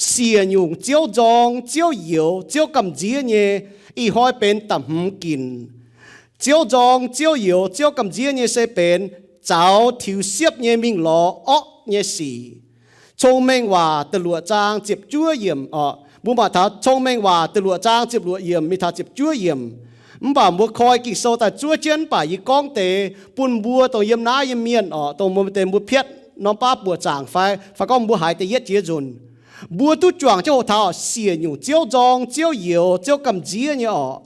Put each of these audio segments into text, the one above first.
Siec nyungc Ziouv nzorng, Ziouv youx, Ziouv gamh nziev nyei, ih hnoi benx da'hmz ginc. Ziouv nzorng, Ziouv youx, Ziouv gamh nziev nyei se benx zaux tiux siepv nyei mingh lorz orqv nyei sic. Cong-Mengh Waac da'luoqc zaang ziepc juov yiemc oc. Mbuo mangc taux Cong-Mengh Waac da'luoqc zaang ziepc luoqc yiemc mingh taux ziepc juov yiemc. Mv baac mbuo koi Ging-Sou daaih zuov jienv, mv baac yie gorngv deix bun mbuo dongh yiem naaiv nyei mienh oc, dongh mbuo deix mbuo piatv norm baav buoqc zaangc fai, fai gorngv mbuo haiz da'yietv jiex nzunc, mbuo duqv juangc jienv hoqc taux siec nyungc Ziouv nzorng, Ziouv youx, Ziouv gamh nziev nyei oc.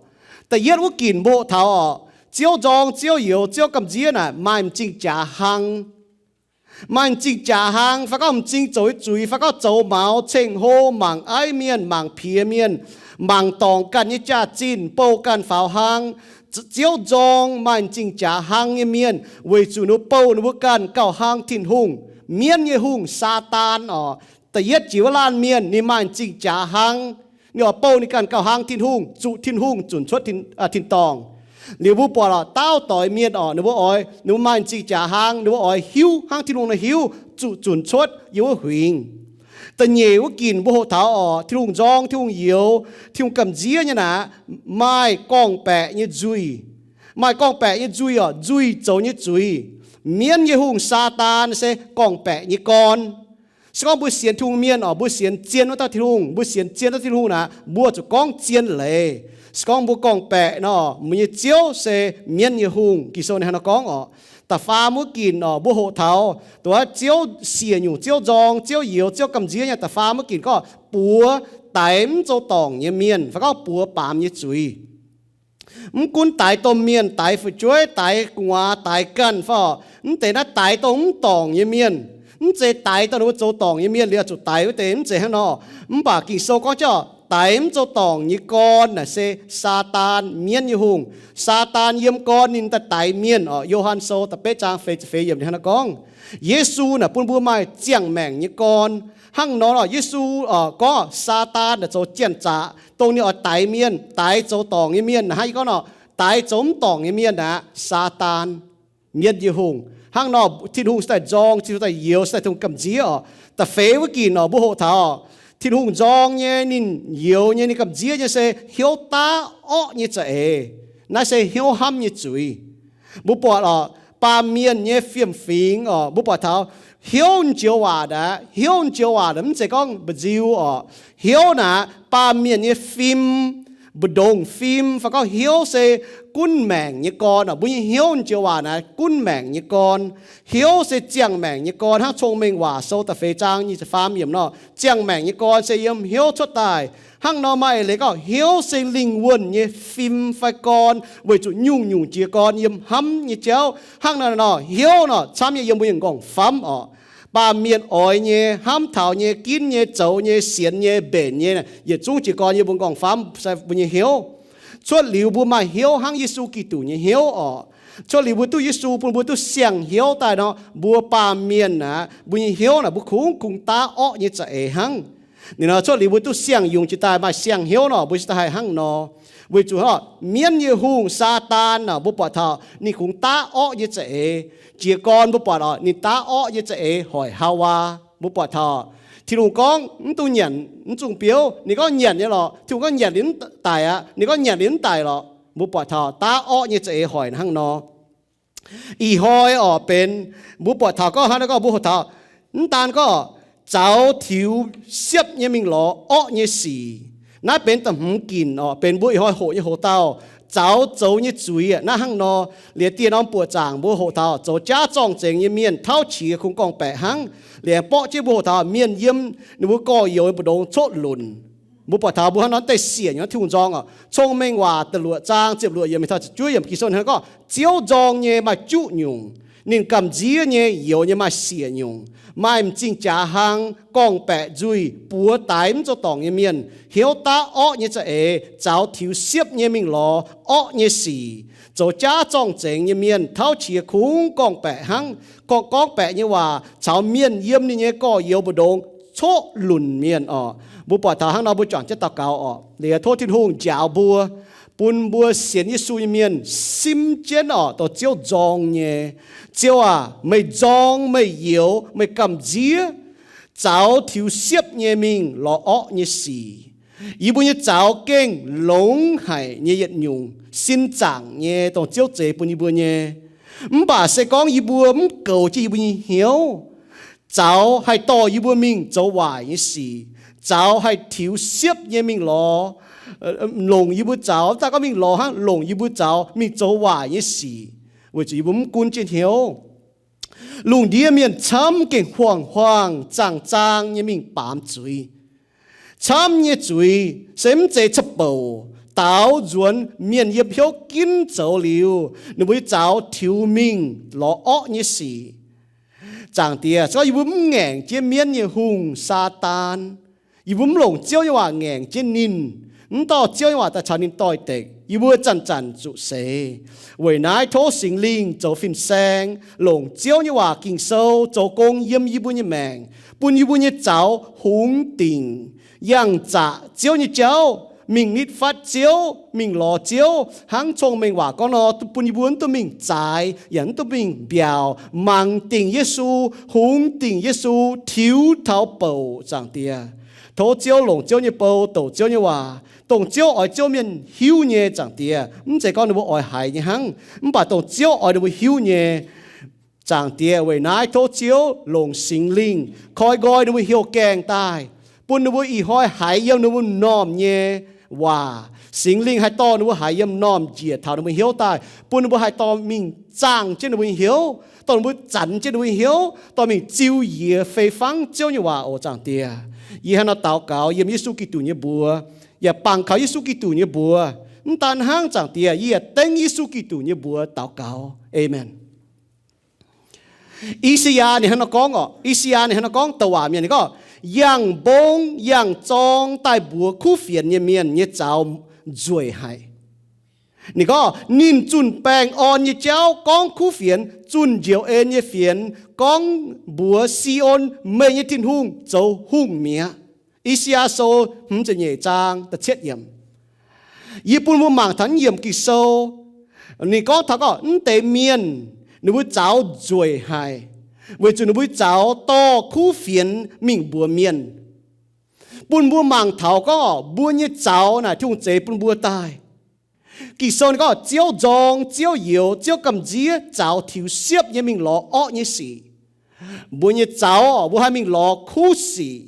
Da'yietv wuov ginc mbuo hoqc taux oc, Ziouv nzorng, Ziouv youx, Ziouv gamh nziev naaic maaih m'zing jaax hlang. Maaih m'zing jaax hlang, fai gorngv m'zing zoux nyei zuiz, fai gorngv zoux maux, ceng-hlo, mangc aiv mienh, mangc piex mienh, mangc dorngc ganh nyei jaax-zinh, bouh ganh faaux hlang. Ziouv nzorng maaih m'zing jaax hlang nyei mienh weic zuqc ninh mbuo bouh ninh mbuo ganh gauh hlang Tin-Hungh. Mienv nyei hungh, Saadaan oc, da'yietv jiex wuov laanh mienh ninh maaih m'zing jaax hlang. Ninh oix bouh ninh ganh gauh hlang Tin-Hungh, zuqc Tin-Hungh zunc cuotv tin-dorngh. Liuz mbuo buatc oc, daauv doix mienh oc, ninh mbuo oix, ninh mbuo maaih m'zing jaax hlang, ninh mbuo oix hiuv hnangv Tin-Hungh nor hiuv, zuqc zunc cuotv yiem wuov huingx. Da'nyeic wuov ginc mbuo hoqc taux oc, Tin-Hungh nzorng, Tin-Hungh youx, Tin-Hungh gamh nziev nyei naaic, maaih gorngv-baeqc nyei nzuih. Maaih gorngv-baeqc nyei nzuih oc, nzuih zoux nyei zuiz. Mienv nyei hungh, Saadaan, se gorngv-baeqc nyei gorn. Se gorngv mbuo sienx Tin-Hungh mienh oc, mbuo sienx zien wuov dauh Tin-Hungh, mbuo sienx zien dauh Tin-Hungh naaic, mbuo zuqc gorngv zien leiz. Se gorngv mbuo gorngv-baeqc nor, mbuo nyei ziouv se mienv nyei hungh. Ging-Sou ninh hnangv nor gorngv oc. Da'faam wuov ginc oc, mbuo hoqc taux dongh wuov Ziouv siec nyungc Ziouv nzorng, Ziouv youx, Ziouv gamh nziev nyei da'faam wuov ginc gorngv buoz daix mv zoux dorngc nyei mienh, fai gorngv buoz baamz nyei zuiz. Mv gunv daix domh mienh, daix fu'jueiv, daix gu'nguaaz, daix ganh fai, mv deix naaiv daix dongh mv dorngc nyei mienh. Mv zeiz daix dongh ninh mbuo zoux dorngc nyei mienh liuz zuqc daix wuov deix, mv zeiz hnangv nor. Mv baac Ging-Sou gorngv jauv daix mv zoux dorngc nyei gorn naaic se Saadaan, mienv nyei hungh. Saadaan yiem gorn ninh daaih daix mienh oc. Yo^han Sou da'betv zaang feix ziepc feix yiemc ninh hnangv nor gorngv, Yesu naaic bun mbuo maaih ziangh maengc nyei gorn. Hnangv nor oc, Yesu oc gorngv Saadaan naaic zoux janx-zaqc, dongh ninh oix daix mienh, daix zoux dorngc nyei mienh. Hnangv yie gorngv nor, daix zoux mv dorngc nyei mienh aqv, Saadaan, mienv nyei hungh. Hnangv nor Tin-Hungh se daaih nzorng, Tin-Hungh daaih youx, se daaih Tin-Hungh gamh nziev oc. Da'feix wuov ginc oc, mbuo hoqc taux Tin-Hungh nzorng nyei, ninh youx nyei, ninh gamh nziev nyei se hnyouv daav orqv nyei za'eix. Naaiv se hnyouv hnamv nyei zuiz. Mbuo buatc oc, baamh mienh nyei fiem-fingx oc, mbuo buatc taux hnyouv joux waac aqv. Hnyouv joux waac mv zeiz gorngv mba'nziu oc. Hnyouv naaic baamh mienh nyei fim, mbu'ndongx fim, fai gorngv hnyouv se gunv maengc nyei gorn oc. Mbuo nyei hnyouv joux waac naaic gunv maengc nyei gorn. Hnyouv se ziangh maengc nyei gorn, hnangv Cong-Mengh Waac Sou da'feix zaang nyic ziepc faam yiemc nor, ziangh maengc nyei gorn se yiem hnyouv cuotv daaih. Hnangv nor maaih eix leiz gorngv hnyouv se lingh wuonh nyei fim fai gorn, weic zuqc nyungc-nyungc jiez gorn yiem hnamv nyei jauv. Hnangv naaiv nor hnyouv nor camv nyei yiem mbuo nyei m'nqorngv-famv oc. Baamh mienh oix nyei, hnamv taux nyei, ginv nyei, zoux nyei, sienx nyei, mbenc nyei, yietc zungv jiez gorn yiem mbuo m'nqorngv-famv, se mbuo nyei hnyouv. Cuotv liuz mbuo maaih hnyouv hnangv Yesu Giduc nyei hnyouv oc. Cuotv liuz mbuo duqv Yesu bun mbuo duqv siang-hnyouv daaih nor, mbuo baamh mienh aqv, mbuo nyei hnyouv naaic mbuo kungx, kungx daav orqv nyei za'eix hnangv. Ninh nor cuotv liuz mbuo duqv siang-yungz jiex daaih maaih siang-hnyouv nor, mbuo se daaih haih hnangv nor. Weic zuqc mienv nyei hungh Saadaan naaic, mbuo buatc taux ninh kungx daav orqv nyei za'eix. Jiez gorn mbuo buatc oc, ninh daav orqv nyei za'eix hoic Haawaa. Mbuo buatc taux Tin-Hungh gorngv mv dungx nyanc mv zungh biouv, ninh gorngv nyanc nyei lorqc. Tin-Hungh gorngv nyanc liuz mv daic aqv, ninh gorngv nyanc liuz mv daic lorqc. Mbuo buatc taux daav orqv nyei za'eix hoic hnangv nor. Ih hnoi oc benx, mbuo buatc taux gorngv hnangv naaiv gorngv mbuo hoqc taux, mv daan gorngv zaux tiux siepv nyei mingh lorz orqv nyei sic. Naaiv benx da'hmz ginc oc, benx mbuo ih hnoi hoqc nyei hoc-dauh, zaux zoux nyei zuiz aqv. Naaiv hnangv nor, liuz dieh norm buoqc zaangc mbuo hoqc taux zoux jaav zorng-zengx nyei mienh tauv qiex kungx gorngv-baeqc hnangv. Liuz aengx borqv jienv mbuo hoqc taux mienh yiem ninh mbuo gorx-youz nyei mbu'ndongx coqv lunc. Mbuo buatc taux mbuo hnangv nor deix siec nyei Tin-Hungh nzorng oc. Cong-Mengh Waac da'luoqc zaang ziepc luoqc yiemc mingh taux ziepc juov yiemc Ging-Sou hnangv gorngv, Ziouv nzorng nyei maaih juqv nyungc, ninh gamh nziev nyei youx nyei maaih siec nyungc, maaih m'zing jaax hlang, gorngv-baeqc nzuih, buoz daix mv zoux dorngc nyei mienh, hnyouv daav orqv nyei za'eix, zaux tiux siepv nyei mingh lorz orqv nyei sic, zoux jaav zorng-zengx nyei mienh tauv qiex kungx gorngv-baeqc hnangv, gorngv, gorngv-baeqc nyei waac caux mienh yiem ninh nyei gorx-youz mbu'ndongx coqv lunc mienh oc. Mbuo buatc taux hnangv nor mbuo juangc jienv daux gaux oc. Liuz tov Tin-Hungh njaaux mbuo, bun mbuo sienx Yesu nyei mienh simv jienv oc, dorh Ziouv nzorng nyei. Ziouv aac, meih nzorng, meih youx, meih gamh nziev. zaux tiux siepv nyei mingh lorz orqv nyei sic. Yie mbuo nyei zaux gengh longx haic nyei yietc nyungc sin zaangc nyei dongh Ziouv zeix bun yie mbuo nyei. Mv baac se gorngv yie mbuo mv goux jienv yie mbuo nyei hnyouv, zaux haih dorh yie mbuo mingh zoux waaic nyei sic. Zaux haih tiux siepv nyei mingh lorz, longc yie mbuo zaux, mv daaih gorngv mingh lorz hnangv, longc yie mbuo zaux mingh zoux waaic nyei sic, weic zuqc yie mbuo mv gunv jienv hnyouv. Lungh ndiev mienh camv gengh huaang-huaang zaang-zaang nyei mingh baamz zuiz. Camv nyei zuiz se mv zeiz ca'bouc, daaux nzuonx mienh yiem hnyouv ginv zoux liuz, ninh mbuo nyei zaux tiux mingh lorz orqv nyei sic. Zaangc Diex, se gorngv yie mbuo mv ngaengc jienv mienv nyei hungh, Saadaan, yie mbuo mv longc Ziouv nyei waac ngaengc jienv ninh, mv dorh Ziouv nyei waac daaih caux ninh doix-dekc, yie mbuo zanc-zanc zuqc seix. Weic naaiv tov Singx Lingh zoux fin-saeng, longc Ziouv nyei waac Ging-Sou zoux gong yiem yie mbuo nyei maengc, bun yie mbuo nyei zaux hungx dingc, yangh zaqc Ziouv nyei jauv, mingh nitv fatv Ziouv, mingh lorz Ziouv, hnangv Cong-Mengh Waac gorngv nor, bun yie mbuo mv duqv mingh zaaix, yaac mv duqv mingh mbiaauc, mangc dingc Yesu, hungx dingc Yesu, tiux taux bouc, Zaangc Diex. Tov Ziouv longc Ziouv nyei bou douc Ziouv nyei waac, dongh Ziouv oix Ziouv mienh hiuv nyei, Zaangc Diex. Mv zeiz gorngv ninh mbuo oix haiz nyei hnangv, mv baac dongh Ziouv oix ninh mbuo hiuv nyei. Zaangc Diex, weic naaiv tov Ziouv longc Singx Lingh koi nqoi ninh mbuo heuc gaengh daaih, bun ninh mbuo ih hnoi haiz yiem ninh mbuo m'normh nyei waac. Singx Lingh haih dorh ninh mbuo haiz yiem m'normh njiec taux ninh mbuo hnyouv daaih, bun ninh mbuo haih dorh mingh zaangh jienv ninh mbuo nyei hnyouv, dorh ninh mbuo zanx jienv ninh mbuo nyei hnyouv, dorh mingh ziux yie fei fangv Ziouv nyei waac oc, Zaangc Diex. Yie hnangv naaiv nor daux gaux yiem Yesu Giduc nyei mbuox, yaac bangc kaux Yesu Giduc nyei mbuox. Mv daan hnangv, Zaangc Diex, yie yaac dengv Yesu Giduc nyei mbuox daux gaux. Aamen. I^saa^yaa ninh hnangv nor gorngv oc, I^saa^yaa ninh hnangv nor gorngv, douc waac mienh ninh gorngv, yangh mbong yangh zorng daaih mbuox kuv fienx nyei mienh nyei zaux nzueic haic. Ninh gorngv, ninh zunh baengh orn nyei jauv gorngv kuv fienx, zunh njoux en nyei fienx gorngv mbuox Si^on, meih nyei Tin-Hungh zoux hungh mi'aqv. I^saa^yaa Sou hmz ziepc nyeic zaang da'cietv yiemc. Yie bun mbuo mangc taux naaiv yiemc Ging-Sou, ninh gorngv taux gorngv mv deix mienh ninh mbuo zaux nzueic haic, weic zuqc ninh mbuo zaux dorh kuv fienx mingh mbuox mienh. Bun mbuo mangc taux gorngv mbuo nyei zaux naaic Tin-Hungh zeix bun mbuo daaih. Ging-Sou ninh gorngv Ziouv nzorng, Ziouv youx, Ziouv gamh nziev zaux tiux siepv nyei mingh lorz orqv nyei sic. Mbuo nyei zaux mbuo haih mingh lorz kuv sic,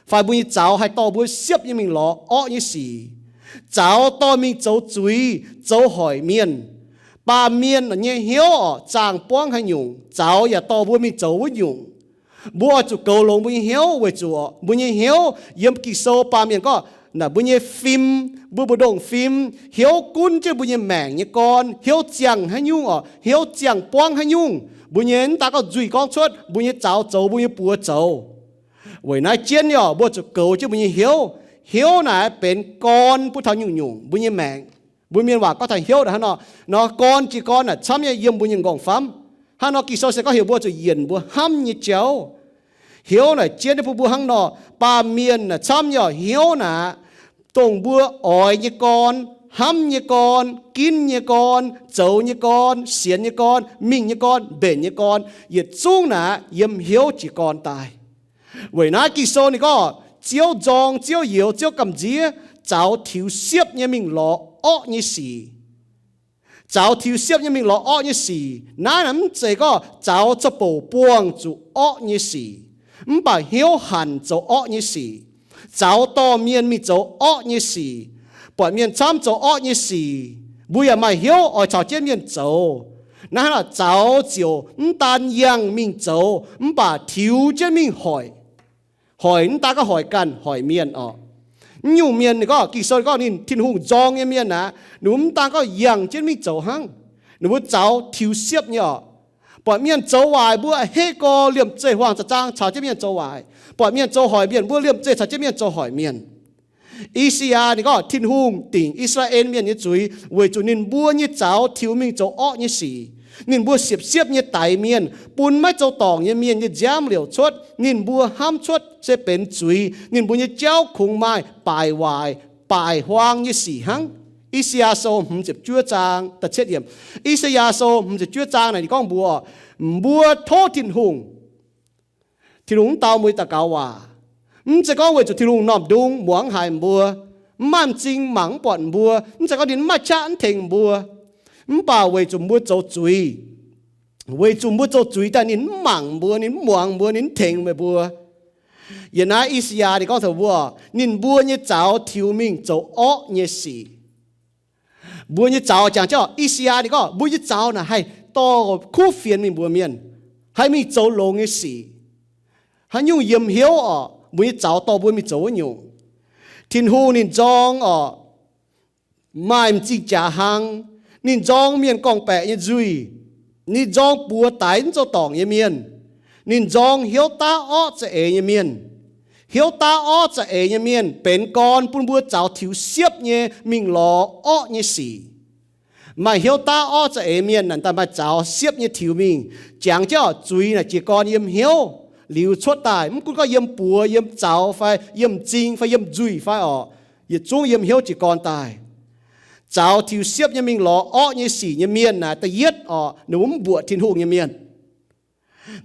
fai mbuo nyei zaux haih dorh mbuo siepv nyei mingh lorz orqv nyei sic. Zaux dorh mingh zoux zuiz, zoux hoic mienh. Baamh mienh nyei hnyouv oc, zaangh buangv haaix nyungc, zaux yaac dorh mbuo mingh zoux wuov nyungc. Mbuo oix zuqc goux longx mbuo nyei hnyouv weic zuqc mbuo nyei hnyouv yiem Ging-Sou baamh mienh gorngv naaic mbuo nyei fim, mbuo mbu'ndongx fim, hnyouv gunv jienv mbuo nyei maengc nyei gorn, hnyouv ziangh haaix nyungc oc, hnyouv ziangh buangv haaix nyungc, mbuo nyei mv daan gorngv nzuih gorngv cuotv, mbuo nyei zaux zoux, mbuo nyei buoz zoux. Weic naaiv jienv nyei oc, mbuo zuqc goux jienv mbuo nyei hnyouv. Hnyouv naaic benx gorn bun taux nyungc-nyungc mbuo nyei maengc. Mbuo mienh waac gorngv taux hnyouv naaic hnangv nor, nor gorn jiex gorn naaic camv nyei yiem mbuo nyei m'nqorngv famv. Hnangv nor Ging-Sou se gorngv heuc mbuo zuqc yienc mbuo hnamv nyei jauv. Hnyouv naaic jienv bun mbuo hnangv nor, baamh mienh naaic camv nyei oc, hnyouv naaic, dongh mbuo oix nyei gorn, hnamv nyei gorn, ginv nyei gorn, zoux nyei gorn, sienx nyei gorn, mingh nyei gorn, mbenc nyei gorn, yietc zungv naaic yiem hnyouv jiex gorn daaih. Weic naaiv Ging-Sou ninh gorngv, Ziouv nzorng, Ziouv youx, Ziouv gamh nziev zaux tiux siepv nyei mingh lorz orqv nyei sic. Zaux tiux siepv nyei mingh lorz orqv nyei sic. Naaiv naaic mv zeiz gorngv zaux ca'bouc buangh zuqc orqv nyei sic, mv baac hnyouv hanc zoux orqv nyei sic. Zaux dorh mienh mingh zoux orqv nyei sic, buatc mienh camv zoux orqv nyei sic, mbuo yaac maaih hnyouv oix caux jienv mienh zoux. Naaiv hnangv naaic zaux ziouc mv daan yangh mingh zoux, mv baac tiux jienv mingh hoic. Hoic mv daan gorngv hoic ganh, hoic mienh oc. Mv nyungc mienh ninh gorngv, Ging-Sou ninh gorngv ninh Tin-Hungh nzorng nyei mienh aqv, ninh mbuo mv daan gorngv yangh jienv mingh zoux hnangv. Ninh mbuo zaux tiux siepv nyei oc. Buatc mienh zoux waaic mbuo heqv gorx liemh zeih huaang za'zaang caux jienv mienh zoux waaic. Buatc mienh zoux hoic mienh mbuo liemh zeih caux jienv mienh zoux hoic mienh. I^saa^yaa ninh gorngv Tin-Hungh dingc I^saa^laa^en Mienh nyei zuiz weic zuqc ninh mbuo nyei zaux tiux mingh zoux orqv nyei sic. Ninh mbuo siepv-siepv nyei daix mienh, bun maiv zoux dorngc nyei mienh nyei nziaamv liouc cuotv. Ninh mbuo hnamv cuotv se benx zuiz. Ninh mbuo nyei jauv kungx maaih baaic waaic, baaic huaang nyei sic hnangv. I^saa^yaa Sou hmz ziepc juov zaang da'cietv yiemc. I^saa^yaa Sou hmz ziepc juov zaang naaic ninh gorngv mbuox, mbuo tov Tin-Hungh Tin-Hungh mv dau mbuo nyei daux gaux waac. Mv zeiz gorngv weic zuqc Tin-Hungh m'normh ndung muangx mv haiz mbuo, mv maaih m'zing mangc mv buatc mbuo, mv zeiz gorngv ninh mv maaih qaqv mv tengx mbuo, mv baac weic zuqc mbuo zoux zuiz. Weic zuqc mbuo zoux zuiz daaih ninh mv mangc mbuo, ninh mv muangx mbuo, ninh mv tengx meih mbuo. Yiem naaiv I^saa^yaa ninh gorngv taux mbuo, ninh mbuo nyei zaux tiux mingh zoux orqv nyei sic. Mbuo nyei zaux jangx jienv, I^saa^yaa ninh gorngv mbuo nyei zaux naaic haih dorh kuv fienx mingh mbuox mienh, haih mingh zoux longx nyei sic. Haaix nyungc yiem hnyouv orqc, mbuo nyei zaux dorh mbuo mingh zoux wuov nyungc. Tin-Hungh ninh nzorng orqc, maaih m'zing jaax hlang, ninh nzorng mienh gorngv-baeqc nyei nzuih, ninh nzorng buoz daix mv zoux dorngc nyei mienh, ninh nzorng hnyouv daav orqv za'eix nyei mienh. Hnyouv daav orqv za'eix nyei mienh benx gorn bun mbuo zaux tiux siepv nyei mingh lorz orqv nyei sic. Maaih hnyouv daav orqv za'eix mienh naaic daaih maaih zaux siepv nyei tiux mingh. Jangx jienv zuiz naaic jiez gorn yiem hnyouv, liuz cuotv daaih mv gunv gorngv yiem buoz, yiem zaux fai yiem m'zing fai yiem nzuih fai orqc, yietc zungv yiem hnyouv jiez gorn daaih. Zaux tiux siepv nyei mingh lorz orqv nyei sic nyei mienh naaic, da'yietv orqc, ninh mbuo mv mbuoqc Tin-Hungh nyei mienh.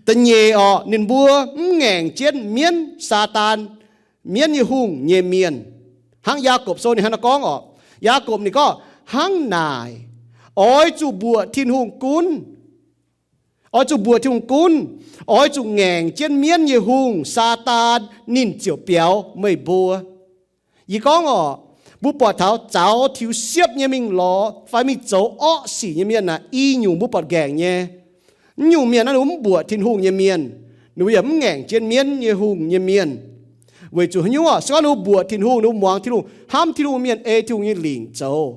Da'nyeic orqc, ninh mbuo mv ngaengc jienv mienv, Saadaan, mienv nyei hungh nyei mienh. Hnangv Yaagorpc Sou ninh hnangv naaiv gorngv orqc, Yaagorpc ninh gorngv, hnangv naaic, oix zuqc mbuoqc Tin-Hungh gunv, oix zuqc mbuoqc Tin-Hungh gunv, oix zuqc ngaengc jienv mienv nyei hungh, Saadaan, ninh ziouc biaux meih mbuo. Yie gorngv orqc, mbuo buatc taux zaux tiux siepv nyei mingh lorz fai mingh zoux orqv sic nyei mienh naaic, i nyungc mbuo buatc nqaengc nyei. Mv nyungc mienh naaiv ninh mbuo mv mbuoqc Tin-Hungh nyei mienh, ninh mbuo yaac mv ngaengc jienv mienv nyei hungh nyei mienh. Weic zuqc haaix nyungc orqc? Se gorngv ninh mbuo mbuoqc Tin-Hungh, ninh mbuo muangx Tin-Hungh, hnamv Tin-Hungh, mienh ei Tin-Hungh nyei lingc zoux,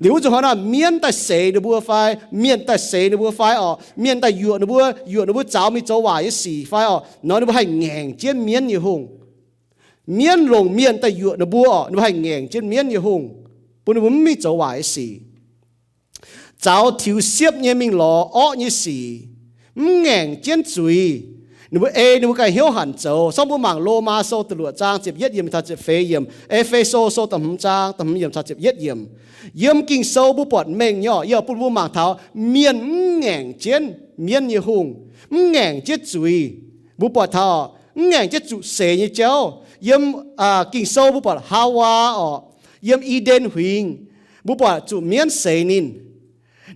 liuz wuov nzunc hnoi naaic mienv daaih seix ninh mbuo fai, mienh daaih seix ninh mbuo fai orqc, mienh daaih yuoqc ninh mbuo, yuoqc ninh mbuo zaux mingh zoux waaic nyei sic fai orqc, nor ninh mbuo haih ngaengc jienv mienv nyei hungh. Mienv longc mienh daaih yuoqc ninh mbuo orqc, ninh mbuo haih ngaengc jienv mienv nyei hungh, bun ninh mbuo mv mingh zoux waaic nyei sic. Zaux tiux siepv nyei mingh lorz orqv nyei sic, mv ngaengc jienv zuiz. Ninh mbuo ei ninh mbuo ganh hnyouv hanc zoux. Sorng mbuo mangc Lomaa Sou da'luoqc zaang ziepc yietv yiemc taux ziepc feix yiemc, E^fe^so Sou da'hmz zaang da'hmz yiemc taux ziepc yietv yiemc. Yiem Ging-Sou mbuo buatc mengh nyei orqc, yie bun mbuo mangc taux mienh mv ngaengc jienv mienv nyei hungh, mv ngaengc jienv zuiz. Mbuo buatc taux mv ngaengc jienv zuqc seix nyei jauv. Yiem Ging-Sou mbuo buatc Haawaa orqc, yiem I^nden Huingx, mbuo buatc zuqc mienv seix ninh.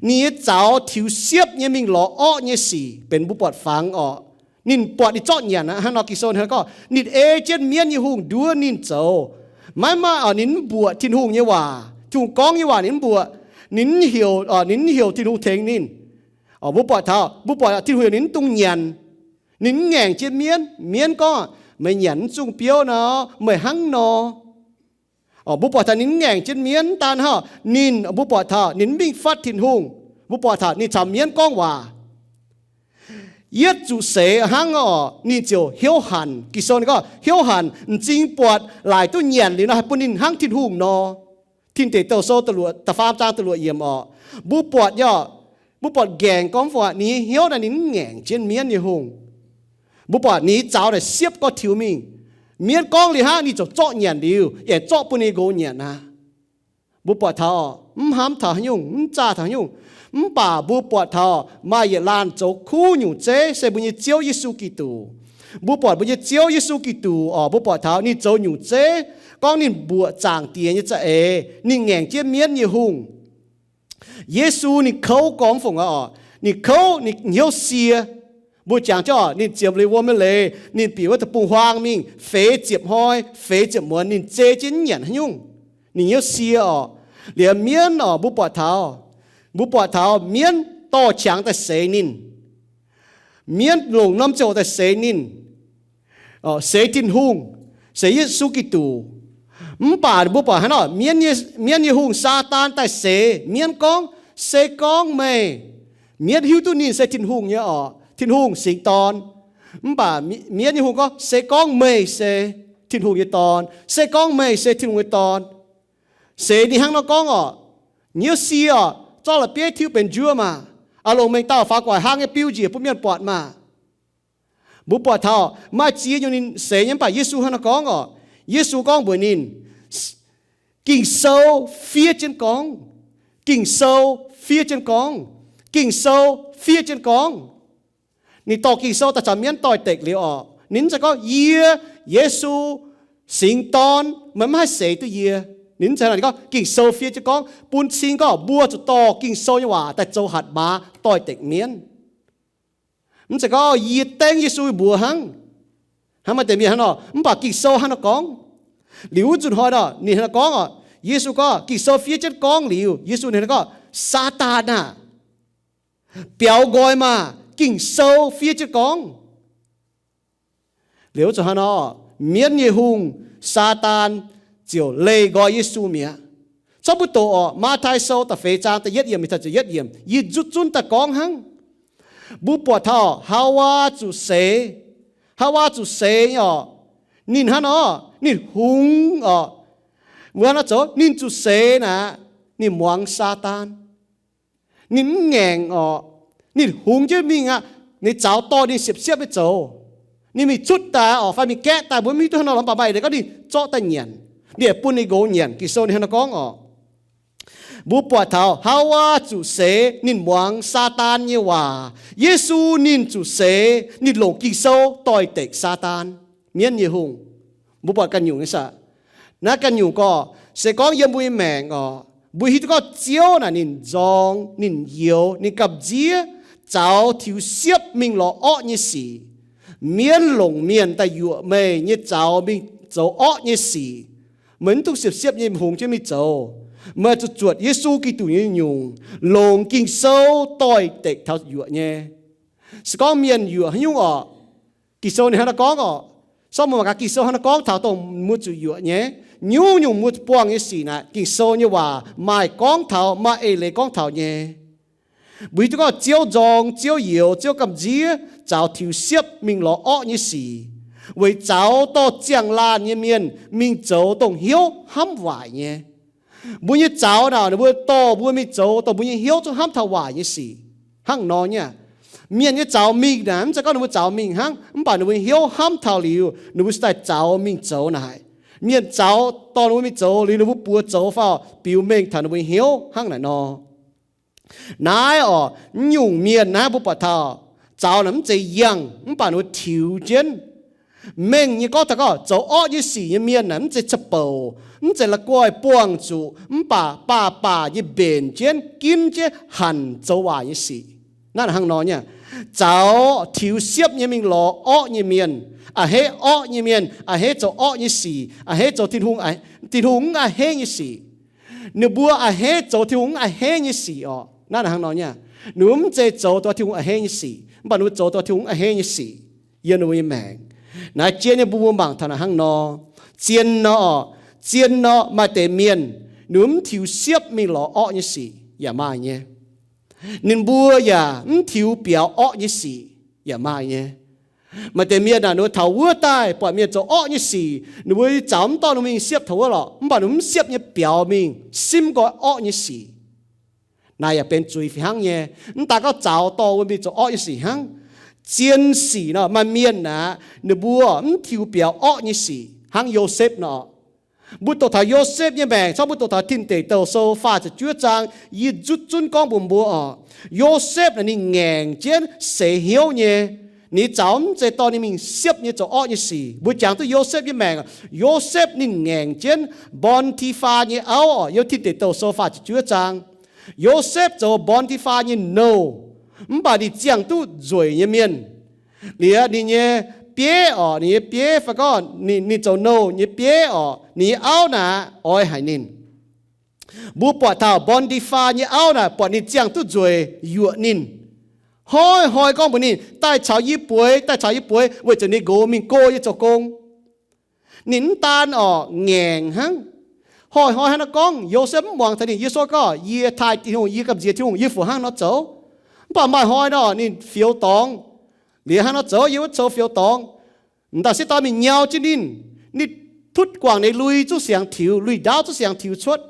Ninh nyei zaux tiux siepv nyei mingh lorz orqv nyei sic benx mbuo buatc fangx orqc. Ninh buatc ninh zorqv nyanc aqv. Hnangv nor Ging-Sou hnangv gorngv, ninh ei jienv mienv nyei hungh nduov ninh zoux. Maiv maaih orqc, ninh mv mbuoqc Tin-Hungh nyei waac. Tin-Hungh gorngv nyei waac ninh mv mbuoqc. Ninh mv heuc, ninh mv heuc Tin-Hungh tengx ninh. Mbuo buatc taux, mbuo buatc Tin-Hungh heuc ninh mv dungx nyanc. Ninh mv ngaengc jienv mienv. Mienv gorngv, meih nyanc mv zungh biouv nor, meih hnangv nor. Mbuo buatc taux ninh mv ngaengc jienv mienv, mv daan hnangv, ninh, mbuo buatc taux ninh mv mingh fatv Tin-Hungh. Mbuo buatc taux ninh caux mienv gorngv waac. Yietv zuqc seix hnangv orqc, ninh ziouc hnyouv hanc. Ging-Sou ninh gorngv hnyouv hanc, m'zing buatc laaic duqv nyanc liuz nor haih bun ninh hnangv Tin-Hungh nor. Tin Deic Douh Sou da'luoqc, da'faam zaang da'luoqc yiemc orqc. Mbuo buatc nyei orqc, mbuo buatc nqaengc gorngv fungc aqv, ninh nyei hnyouv naaiv ninh mv ngaengc jienv mienv nyei hungh. Mbuo buatc ninh nyei zaux naaic siepv gorx tiux mingh. Mienv gorngv liuz hnangv, ninh ziouc zorqv nyanc liuz, aengx zorqv bun ninh nqox nyanc aqv. Mbuo buatc taux mv hnamv taux haaix nyungc, mv zaah taux haaix nyungc, mv baac mbuo buatc taux maaih yietc laanh zoux kuv nyungc zeiv se mbuo nyei Ziouv Yesu Giduc. Mbuo buatc mbuo nyei Ziouv Yesu Giduc orqc, mbuo buatc taux ninh zoux nyungc zeiv, gorngv ninh mbuoqc Zaangc Diex nyei za'eix, ninh ngaengc jienv mienv nyei hungh. Yesu ninh kouv gormx fungc aqv orqc, ninh kouv, ninh hnyouv sie. Mbuo jangx jienv orqc, ninh ziemx liuz wuom nyei leiz, ninh bieqc wuov deic-bung-huaang mingh feix ziepc hnoi, feix ziepc muonz, ninh zei jienv mv nyanc haaix nyungc. Ninh hnyouv sie orqc. Liuz mienv orqc, mbuo buatc taux, mbuo buatc taux mienv dorh qangx daaih seix ninh. Mienv longc norm ziangh hoc daaih seix ninh, seix Tin-Hungh, seix Yesu Giduc. Mv baac mbuo buatc hnangv nor, mienv nyei hungh Saadaan daaih seix mienv gorngv, se gorngv meih, mienv hiuv duqv ninh se Tin-Hungh nyei orqc, Tin-Hungh singx dorn. Mv baac mienv nyei hungh gorngv, se gorngv meih se Tin-Hungh nyei Dorn, se gorngv meih se Tin-Hungh nyei Dorn. Seix ninh hnangv nor gorngv orqc, hnyouv sie orqc, zorqv la'bieiv tiuv benx njuov maah! Aa longc mengh dauh faaux gu'nguaaic hnangv nyei biu njiec bun mienh buatc maah! Mbuo buatc taux maaih ziex nyungc ninh seix nyei, mv baac Yesu hnangv nor gorngv orqc. Yesu gorngv mbuox ninh, Ging-Sou fiev jienv gorngv, Ging-Sou fiev jienv gorngv, Ging-Sou fiev jienv gorngv. Ninh dorh Ging-Sou daaih caux mienv doix-dekc liuz orqc, Ninh mv zeiz gorngv, Yie, Yesu, Singx Dorn, meih mv haih seix duqv yie. Ninh mv zeiz, ninh gorngv, Ging-Sou fiev jienv gorngv, bun cing gorngv mbuo zuqc dorh Ging-Sou nyei waac daaih zoux hatc maaz doix-dekc mienv. Mv zeiz gorngv, Yie dengv Yesu mbuox hnangv. Hnangv maaih deix mienh hnangv nor, mv baac Ging-Sou hnangv nor gorngv. Liuz wuov nzunc hnoi nor, ninh hnangv nor gorngv oc, Yesu gorngv, Ging-Sou fiev jienv gorngv liuz, Yesu ninh hnangv gorngv, Saadaan aah! Biaux nqoi maah! Ging-Sou fiev jienv gorngv. Liuz zuqc hnangv nor, mienv nyei hungh, Saadaan, ziouc leih nqoi Yesu mi'aqv. Zorqv mbuo doqc oc, Matv^taai Sou da'feix zaang da'yietv yiemc mingh taux ziepc yietv yiemc, yie nzutv zunv daaih gorngv hnangv. Mbuo buatc taux Haawaa zuqc seix, Haawaa zuqc seix nyei oc, ninh hnangv nor, ninh hungx oc. Mbuo hnangv nor zoux, ninh zuqc seix naaic, ninh muangx Saadaan. Ninh mv ngaengc oc. Ninh hungx jienv mingh aqv. Ninh zaux dorh ninh siepv-siepv nyei zoux. Ninh mingh cutv daaih oc, fai mingh gaeqv daaih, mbuo mv hiuv duqv hnangv nor, mv baac maaih eix leiz gorngv ninh zorqv daaih nyanc. Ninh aengx bun ninh nqox nyanc. Ging-Sou ninh hnangv nor gorngv oc. Mbuo buatc taux Haawaa zuqc seix, ninh muangx Saadaan nyei waac. Yesu ninh zuqc seix, ninh longc Ging-Sou doix-dekc Saadaan, mienv nyei hungh. Mbuo buatc ganh nyungc nyei saah? Naaiv ganh nyungc gorngv, se gorngv yiem mbuo nyei maengc oc, mbuo hiuv duqv gorngv Ziouv naaic ninh nzorng, ninh youx, ninh gamh nziev, zaux tiux siepv mingh lorz orqv nyei sic. Mienv longc mienh daaih yuoqc meih nyei zaux mingh zoux orqv nyei sic. Meih mv dungx siepv-siepv nyei hungx jienv mingh zoux. Meih zuqc zuotc Yesu Giduc nyei nyungc, longc Ging-Sou doix-dekc taux yuoqc nyei. Se gorngv mienh yuoqc haaix nyungc orqc, Ging-Sou ninh hnangv naaiv gorngv orqc, sortv mbuo mangc gaax Ging-Sou hnangv naaiv gorngv taux dongh mbuo zuqc yuoqc nyei. Nyungc-nyungc mbuo buangh nyei sic naaic, Ging-Sou nyei waac maaih gorngv taux, maaih eix leiz gorngv taux nyei. Mbuo hiuv duqv gorngv Ziouv nzorng, Ziouv youx, Ziouv gamh nziev, zaux tiux siepv mingh lorz orqv nyei sic, weic zaux dorh ziangh laanh nyei mienh mingh zoux dongh hnyouv hnamv waaic nyei. Mbuo nyei zaux naaic, ninh mbuo dorh mbuo mingh zoux dongh mbuo nyei hnyouv zungv hnamv taux waaic nyei sic. Hnangv nor nyei aqv. Mienh nyei zaux mingh naaic, mv zeiz gorngv ninh mbuo zaux mingh hnangv, mv baac ninh mbuo nyei hnyouv hnamv taux liuz, ninh mbuo cingx daaih zaux mingh zoux naaic. Mienh zaux dorh ninh mbuo mingh zoux liuz, ninh mbuo buoz zoux faaux biux mengh taux ninh mbuo nyei hnyouv hnangv naaic nor. Naaiv orqc, mv nyungc mienh naaiv mbuo buatc taux zaux naaic mv zeiz yangh, mv baac ninh mbuo tiux jienv. Mengh nyei gorngv taux gorngv zoux orqv nyei sic nyei mienh naaic mv zeiz ca'bouc, mv zeiz la'guaih buangh zuqc, mv baac baac baac nyei mbenc jienv, ginv jienv hanc zoux waaic nyei sic. Naaiv hnangv nor nyei aqv. Zaux tiux siepv nyei mingh lorz orqv nyei mienh, a'hneiv orqv nyei mienh, a'hneiv zoux orqv nyei sic, a'hneiv zoux Tin-Hungh, Tin-Hungh mv a'hneiv nyei sic. Ninh mbuo a'hneiv zoux Tin-Hungh mv a'hneiv nyei sic orqc. Naaiv hnangv nor nyei aqv. Ninh mbuo mv zeiz zoux dongh Tin-Hungh a'hneiv nyei sic, mv baac ninh mbuo zoux dongh Tin-Hungh mv a'hneiv nyei sic yiem ninh mbuo nyei maengc. Naaiv jien nyei mbuo mbuo mangc taux naaiv hnangv nor. Zien nor orqc, zien nor maaih deix mienh ninh mbuo mv tiux siepv mingh lorz orqv nyei sic yaac maaih nyei. Ninh mbuo yaac mv tiux biaux orqv nyei sic yaac maaih nyei. Maaih deix mienh aah, ninh mbuo taux wuov daaih buatc mienh zoux orqv nyei sic, ninh mbuo zaux mv dorh ninh mbuo mingh siepv taux wuov lorqc, mv baac ninh mbuo mv siepv nyei biaux mingh simv nqoi orqv nyei sic. Naaiv yaac benx zuiz fih hnangv nyei. Mv daan gorngv zaux dorh wuov mingh zoux orqv nyei sic hnangv. Zien sic nor maaih mienh aah, ninh mbuo mv tiux biaux orqv nyei sic hnangv Yosepv nor. Mbuo doqc taux Yosepv nyei maengc, cangv mbuo doqc taux Tin Deic Douh Sou faah ziepc juov zaang, yie nzutv zunv gorngv mbuox mbuo orqc, Yosepv naaic ninh ngaengc jienv seix hnyouv nyei. Ninh zaux mv zeiz dorh ninh mingh siepv nyei zoux orqv nyei sic. Mbuo jangx duqv Yosepv nyei maengc, Yosepv ninh ngaengc jienv Mbon^ti^faa nyei auv orqc, yiem Tin Deic Douh Sou faah ziepc juov zaang. Yosepv zoux Mbon^ti^faa nyei nouh, mv baac ninh ziangh duqv nzueic nyei mienh. Liuz ninh nyei bieiv orqc, ninh nyei bieiv fai gorngv ninh, ninh zoux nouh nyei bieiv orqc, ninh nyei auv naaic oix haic ninh. Mbuo buatc taux Mbon^ti^faa nyei auv naaic buatc ninh ziangh duqv nzueic yuoqc ninh. Hnoi-hnoi gorngv mbuox ninh, daaih caux yie bueix, daaih caux yie bueix, weic zuqc ninh nqox mingh go yie zoux gong. Ninh mv daan orqc ngaengc hnangv. Hnoi-hnoi hnangv naaiv gorngv, Yosepv mv muangx taux ninh. Yie gorngv, yie taaih Tin-Hungh, yie gamh nziex Tin-Hungh, yie fungc hnangv nor zoux. Mv baac maaih hnoi nor ninh fioux dorngx. Liuz hnangv nor zoux, yiem wuov coux fioux dorngx. M'dauh sieqv dorn mingh nyau jienv ninh. Ninh tutv guangc ninh lui zungv siangx tiux, lui ndaauv zungv siangx tiux cuotv.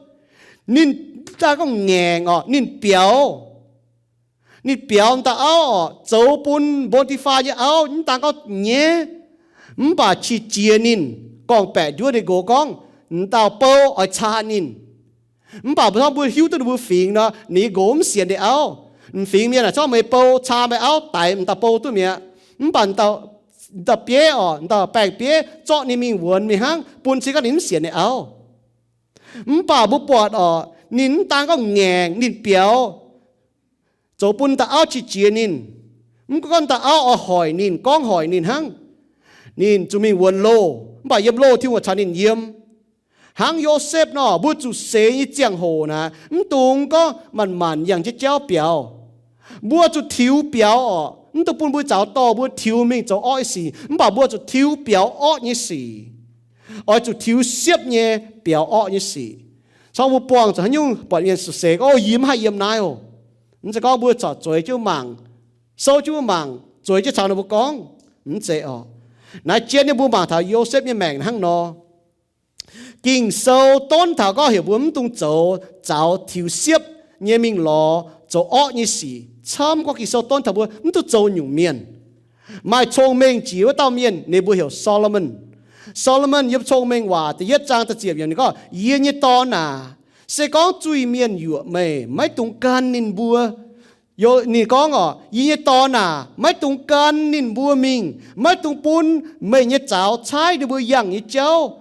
Ninh daaih gorngv ngaengc orqc, ninh biaux. Ninh biaux m'dauh auv orqc, zoux bun Mbon^ti^faa nyei auv mv daan gorngv nyaiv, mv baac qiex jiez ninh, gorngv-baeqc nduov ninh nqox gorngv m'dauh bou oix caa ninh. Mv baac mbuo, mbuo hiuv duqv ninh mbuo fingx nor, ninh nqox mv sienx ninh auv. M'fingx mienh aah, cangv meih bou caa meih auv daix m'dauh bou duqv mi'aqv. Mv baac m'dauh dauh bieiv oc, dauh baeng-bieiv zorqv ninh mingh wuonx mingh hnangv, bun se gorngv ninh mv sienx ninh auv. Mv baac mbuo buatc oc, ninh mv daan gorngv ngaengc, ninh biaux zoux bun dauh auv qiex jiez ninh. Mv gunv gorngv dauh auv oix hoic ninh, gorngv hoic ninh hnangv, ninh zuqc mingh wuonx loh, mv baac yiem loh Tin-Hungh caux ninh yiem. Hnangv Yosepv nor, mbuo zuqc seix nyei ziangh hoc naaic, mv dungx gorngv manc-manc yangh jienv jauv biaux. Mbuo zuqc tiux biaux oc, mv dungx bun mbuo zaux dorh mbuo tiux mingh zoux orqv nyei sic, mv baac mbuo zuqc tiux biaux orqv nyei sic. Oix zuqc tiux siepv nyei biaux orqv nyei sic. Corc mbuo buangh zuqc haaix nyungc buatc mienh seix gorngv, O, yie mv haih yiem naaiv oc. Mv zeiz gorngv mbuo corc zueiz jienv mangc, souv jienv mangc, zueiz jienv caux ninh mbuo gorngv. Mv zeiz oc. Naaiv jien nyei mbuo mangc taux Yosepv nyei maengc hnangv nor. Ging-Sou donv taux gorngv heuc mbuo mv dungx zoux, zaux tiux siepv nyei mingh lorz zoux orqv nyei sic. Camv gorngv Ging-Sou donv taux mbuo mv dungx zoux nyungc mienh. Maaih cong-mengh jiex wuov dauh mienh, ninh mbuo heuc Solomon. Solomon yiem Cong-Mengh Waac da'yietv zaang da'ziepc yiemc ninh gorngv, Yie nyei dorn aac, se gorngv zuiz-mienh yuoqc meih, maiv dungx gan ninh mbuo. Ninh gorngv oc, Yie nyei dorn aac, maiv dungx gan ninh mbuo mingh, maiv dungx bun meih nyei zaux caaiv ninh mbuo yangh nyei jauv.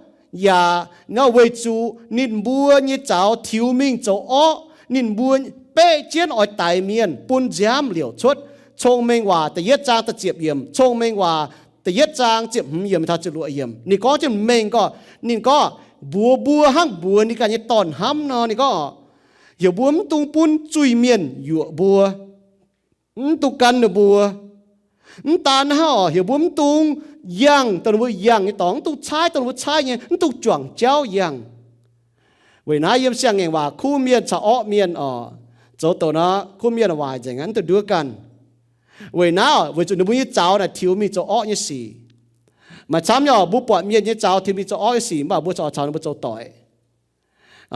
Yaac nor weic zuqc ninh mbuo nyei zaux tiux mingh zoux orqv, ninh mbuo beqv jienv oix daix mienh, bun nziaamv liouc cuotv. Cong-Mengh Waac da'yietv zaang da'ziepc yiemc, Cong-Mengh Waac da'yietv zaang ziepc hmz yiemc taux ziepc luoqc yiemc. Ninh gorngv jienv mengh gorngv, ninh gorngv, mbuox mbuo hnangv mbuox ninh ganh nyei dorn-hnamv nor, ninh gorngv, heuc mbuo mv dungx bun zuiz-mienh yuoqc mbuo, mv dungx gan ninh mbuo. Mv daan hnangv oc, heuc mbuo mv dungx yangh dongh ninh mbuo yangh nyei dorngx, mv dungx caaiv dongh ninh mbuo caaiv nyei, mv dungx juangc jauv yangh. Weic naaiv yiem Siang-Ngaengc Waac kuv mienh caux orqv mienh oc, zoux douc nor kuv mienh waaic nzengc aqv, mv dungx nduov ganh. Weic naaiv oc, weic zuqc ninh mbuo nyei zaux naaic tiux mingh zoux orqv nyei sic. Maaih camv nyei oc, mbuo buatc mienh nyei zaux tiux mingh zoux orqv nyei sic, mv baac mbuo corc caux ninh mbuo zoux doic.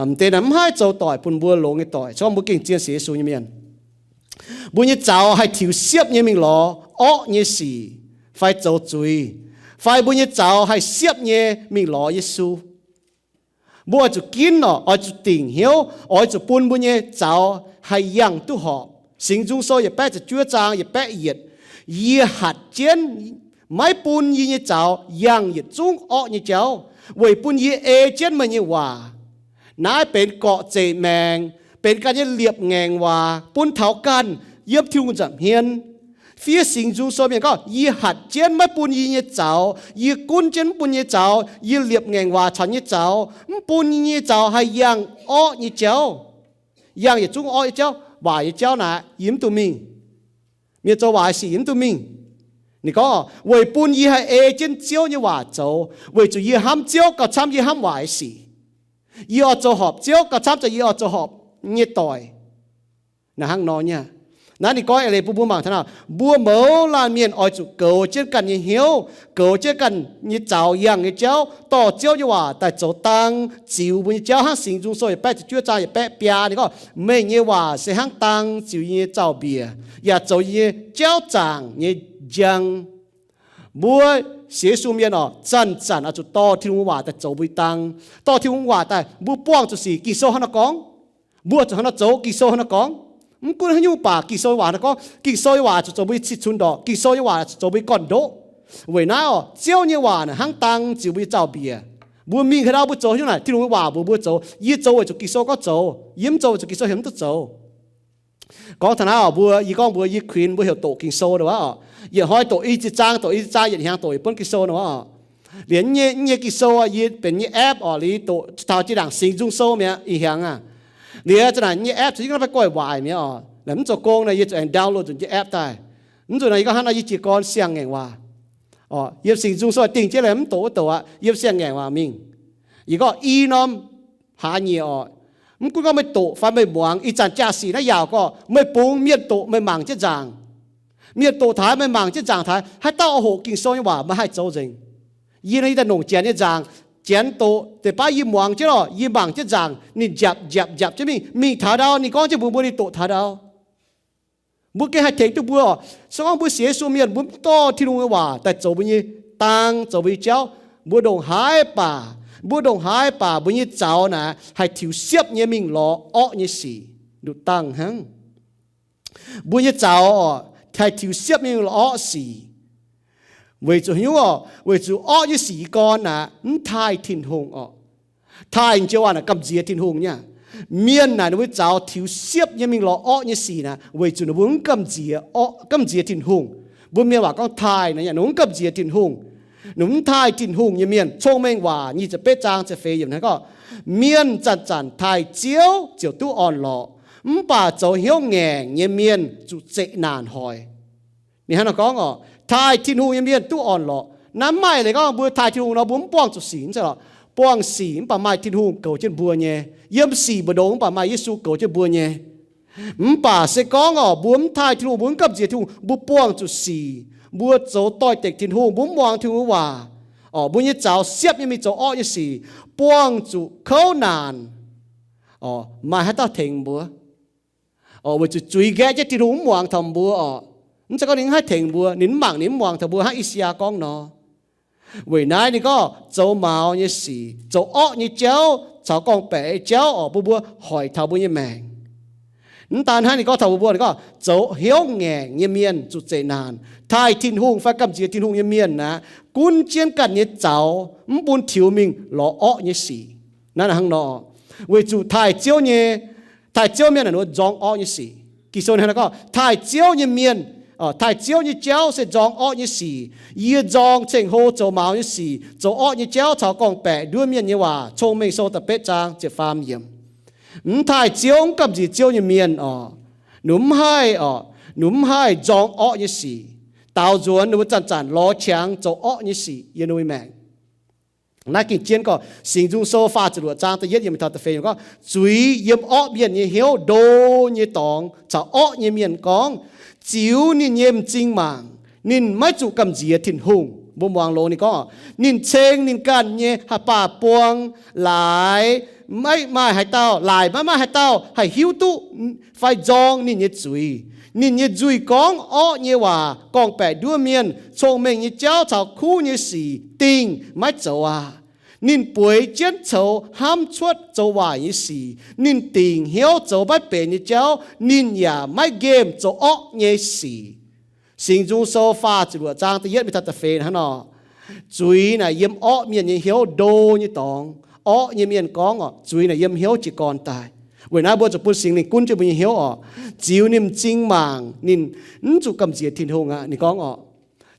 M'deix naaic mv haih zoux doic bun mbuo longx nyei doic, se gorngv mbuo gengh zien sienx Yesu nyei mienh. Mbuo nyei zaux haih tiux siepv nyei mingh lorz orqv nyei sic, fai zoux zuiz, fai mbuo nyei zaux haih siepv nyei mingh lorz Yesu. Mbuo oix zuqc ginv oc, oix zuqc dingc hnyouv, oix zuqc bun mbuo nyei zaux haih yangh duqv horpc. Singx Nzung Sou yietc baeqv ziepc juov zaang yietc baeqv yietc, Yie hatc jienv maiv bun yie nyei zaux yangh yietc zungv orqv nyei jauv, weic bun yie ei jienv meih nyei waac. Naaiv benx gorqv-zeqc maengc, benx ganh nyei liepc ngaengc waac bun taux ganh yiem Tin-Hungh nza'hmien. Fiev Singx Nzung Sou mienh gorngv, Yie hatc jienv maiv bun yie nyei zaux, yie gunv jienv mv bun nyei zaux, yie liepc ngaengc waac caux nyei zaux, mv bun yie nyei zaux haih yangh orqv nyei jauv. Yangh yietc zungv orqv nyei jauv, waaic nyei jauv naaic yie mv dungx mingh. Mienh zoux waaic sic yie mv dungx mingh. Ninh gorngv, Weic bun yie haih ei jienv Ziouv nyei waac zoux, weic zuqc yie hnamv Ziouv gauh camv yie hnamv waaic sic. Yie oix zoux horpc Ziouv gauh camv yie oix zoux horpc nyei doic. Naaiv hnangv nor nyei. Naaiv ninh gorngv eix leiz bun mbuo mangc taux naaic, mbuo mouz laanh mienh oix zuqc goux jienv ganh nyei hnyouv, goux jienv ganh nyei zaux yangh nyei jauv, dorh Ziouv nyei waac daaih zoux dang ziux mbuo nyei jauv, hnangv Singx Nzung Sou yietc baeqv ziepc juov zaang yietc baeqv biaa ninh gorngv, Meih nyei waac se hnangv dang ziux yie nyei zaux-mbiec, yaac zoux yie nyei jauv zaangc nyei njang. Mbuo sienx Yesu mienh oc, zanc-zanc oix zuqc dorh Tin-Hungh waac daaih zoux mbuo nyei dang, dorh Tin-Hungh waac daaih mbuo buangh zuqc sic. Ging-Sou hnangv nor gorngv, mbuo zuqc hnangv nor zoux. Ging-Sou hnangv nor gorngv, mv gunv haaix nyungc baac Ging-Sou nyei waac hnangv nor gorngv. Ging-Sou nyei waac zuqc zoux mbuo nyei cih cunx ndorqc. Ging-Sou nyei waac zuqc zoux mbuo nyei gorn-ndoqv. Weic naaiv oc, Ziouv nyei waac naaic hnangv dang ziux mbuo nyei zaux-mbiec. Mbuo mingh haaix ndau mbuo zoux haaix nyungc naaic, Tin-Hungh nyei waac mbuox mbuo zoux. Yie zoux weic zuqc Ging-Sou gorngv zoux. Yie mv zoux weic zuqc Ging-Sou heuc mv duqv zoux. Gorngv taux naaiv oc, mbuo, yie gorngv mbuo, yie kuinx mbuo heuc doqc Ging-Sou nor oc. Yietc hnoi doqc i ziex zaang, doqc i ziex zaang, yietc hnyangx doqc yietc buonv Ging-Sou nor oc. Liuz nyei, nyei Ging-Sou yie benx nyei app oc, liuz doqc taux jiex ndaangc Singx Nzung Sou mi'aqv, ih hiangx aac. Liuz za'naaic nyei app caux yie gorngv fai goiv waaic mi'aqv oc. Naaic mv zoux gong naaic yie zuqc aengx download nzunc nyei app daaih. Mv zuqc naaic yie gorngv hnangv naaic yie jiez gorn siang-ngaengc waac oc. Yiem Singx Nzung Sou dingh jienv laeh mv doqc wuov doqc aqv, yiem siang-ngaengc waac mingh. Yie gorngv i norm hlaax nyieqc oc. Mv gunv gorngv meih doqc fai meih muangx, ih zanc jaa-sic naaiv yaauc gorqv meih bungx mienh doqc meih mangc jienv nzaangc. Mienh doqc taux meih mangc jienv nzaangc taux haaix dauh oix hoqc Ging-Sou nyei waac meih haih zoux nzengc. Yie nor yie daaih longc janx nyei nzaangc, janx doqc deix baav yie muangx jienv oc, yie mangc jienv nzaangc, ninh njapc njapc njapc jienv mingh, mingh taux ndau ninh gorngv jienv mbuox mbuo ninh doqc taux ndau. Mbuo gengh haih tengx duqv mbuo oc. Se gorngv mbuo sienx Yesu mienh mbuo mv dorh Tin-Hungh nyei waac daaih zoux mbuo nyei dang, zoux mbuo nyei jauv, mbuo ndongc haaix baac, mbuo ndongc haaix baac mbuo nyei zaux naaic haih tiux siepv nyei mingh lorz orqv nyei sic nduqc dangh hnangv. Mbuo nyei zaux oc haih tiux siepv nyei mingh lorz orqv sic. Weic zuqc haaix nyungc orqc? Weic zuqc orqv nyei sic gorn naaic mv taaih Tin-Hungh orqc. Taaih joux waac naaic gamh nziex Tin-Hungh nyei aqv. Mienh naaic ninh mbuo zaux tiux siepv nyei mingh lorz orqv nyei sic naaic weic zuqc ninh mbuo mv gamh nziex, gamh nziex Tin-Hungh. Mbuo mienh waac gorngv taaih naaic, ninh mv gamh nziex Tin-Hungh. Ninh mv taaih Tin-Hungh nyei mienh. Cong-Mengh Waac nyic ziepc betv zaang ziepc feix yiemc gorngv, mienh zanc-zanc taaih Ziouv ziouc duqv orn-lorqc, mv baac zoux hnyouv ngaengc nyei mienh zuqc zeqc naanc hoic. Ninh hnangv naaiv gorngv orqc, taaih Tin-Hungh nyei mienh duqv orn-lorqc. Naaiv mv maaih leiz gorngv mbuo taaih Tin-Hungh nor mbuo mv buangh zuqc sic, mv zeiz lorqc. Buangh sic mv baac maaih Tin-Hungh goux jienv mbuo nyei. Yiem sic mbu'ndongx mv baac maaih Yesu goux jienv mbuo nyei. Mv baac se gorngv orqc, mbuo mv taaih Tin-Hungh, mbuo mv gamh nziex Tin-Hungh, mbuo buangh zuqc sic, mbuo zoux doix-dekc Tin-Hungh, mbuo mv muangx Tin-Hungh nyei waac orqc, mbuo nyei zaux siepv nyei mingh zoux orqv nyei sic, buangh zuqc kouv naanc orqc, maaih haaix dauh tengx mbuo? Orqc, weic zuqc zuiz nqaeqv jienv Tin-Hungh mv muangx taux mbuo orqc. Mv zeiz gorngv ninh mv haih tengx mbuo, ninh mv mangc, ninh mv muangx taux mbuo hnangv I^saa^yaa gorngv nor. Weic naaiv ninh gorngv zoux maux nyei sic, zoux orqv nyei jauv caux gorngv-baeqc nyei jauv orqc, bun mbuo hoic taux mbuo nyei maengc. Mv daan hnangv, ninh gorngv taux mbuo, ninh gorngv zoux hnyouv ngaengc nyei mienh zuqc zeqc naanc. Taaih Tin-Hungh fai gamh nziex Tin-Hungh nyei mienh naaic, gunv jienv ganh nyei zaux, mv bun tiux mingh lorz orqv nyei sic. Naaiv hnangv nor, weic zuqc taaih Ziouv nyei, taaih Ziouv mienh naaic ninh nzorng orqv nyei sic. Ging-Sou hnangv naaiv gorngv, taaih Ziouv nyei mienh, taaih Ziouv nyei jauv se nzorng orqv nyei sic. Yie nzorng ceng-hlo zoux maux nyei sic, zoux orqv nyei jauv caux gorngv-baeqc nduov mienh nyei waac. Cong-Mengh Sou da'betv zaang ziepc faam yiemc. Mv taaih Ziouv, mv gamh nziex Ziouv nyei mienh orqc, ninh mv haih orqc, ninh mv haih nzorng orqv nyei sic. Daaux nzuonx ninh mbuo zanc-zanc lorz qangx zoux orqv nyei sic yiem ninh mbuo maengc. Naaiv gengh jienv gorngv Singx Nzung Sou faah ziepc luoqc zaang da'yietv yiemc taux da'feix yiemc gorngv, zuiz yiem orqv mienh nyei hnyouv ndo nyei dorngx caux orqv nyei mienh gorngv, ziux ninh nyei m'zing mangc, ninh maiv zuqc gamh nziex Tin-Hungh. Mbuo muangx longx ninh gorngv, ninh ceng ninh ganh nyei haaix baac buang laaix maiv maaih haaix dauh, laaix maiv maaih haaix dauh haih hiuv duqv fai nzorng ninh nyei zuiz. Ninh nyei nzuih gorngv orqv nyei waac, gorngv-baeqc nduov mienh, cong-mengh nyei jauv caux kuv nyei sic dingh maiv zoux aqv. Ninh bueix jienv coux hnamv cuotv zoux waaic nyei sic. Ninh dingc hnyouv zoux maiv benx nyei jauv. Ninh yaac maiv nqemh zoux orqv nyei sic. Singx Nzung Sou faah ziepc luoqc zaang da'yietv mingh taux da'feix hnangv nor, zuiz naaic yiem orqv mienh nyei hnyouv ndo nyei dorngx. Orqv nyei mienh gorngv orqc, zuiz naaic yiem hnyouv jiez gorn daaih. Weic naaiv mbuo zuqc bun Singx Lingh gunv jienv mbuo nyei hnyouv orqc, ziux ninh m'zing mangc, ninh mv zuqc gamh nziex Tin-Hungh aqv. Ninh gorngv orqc,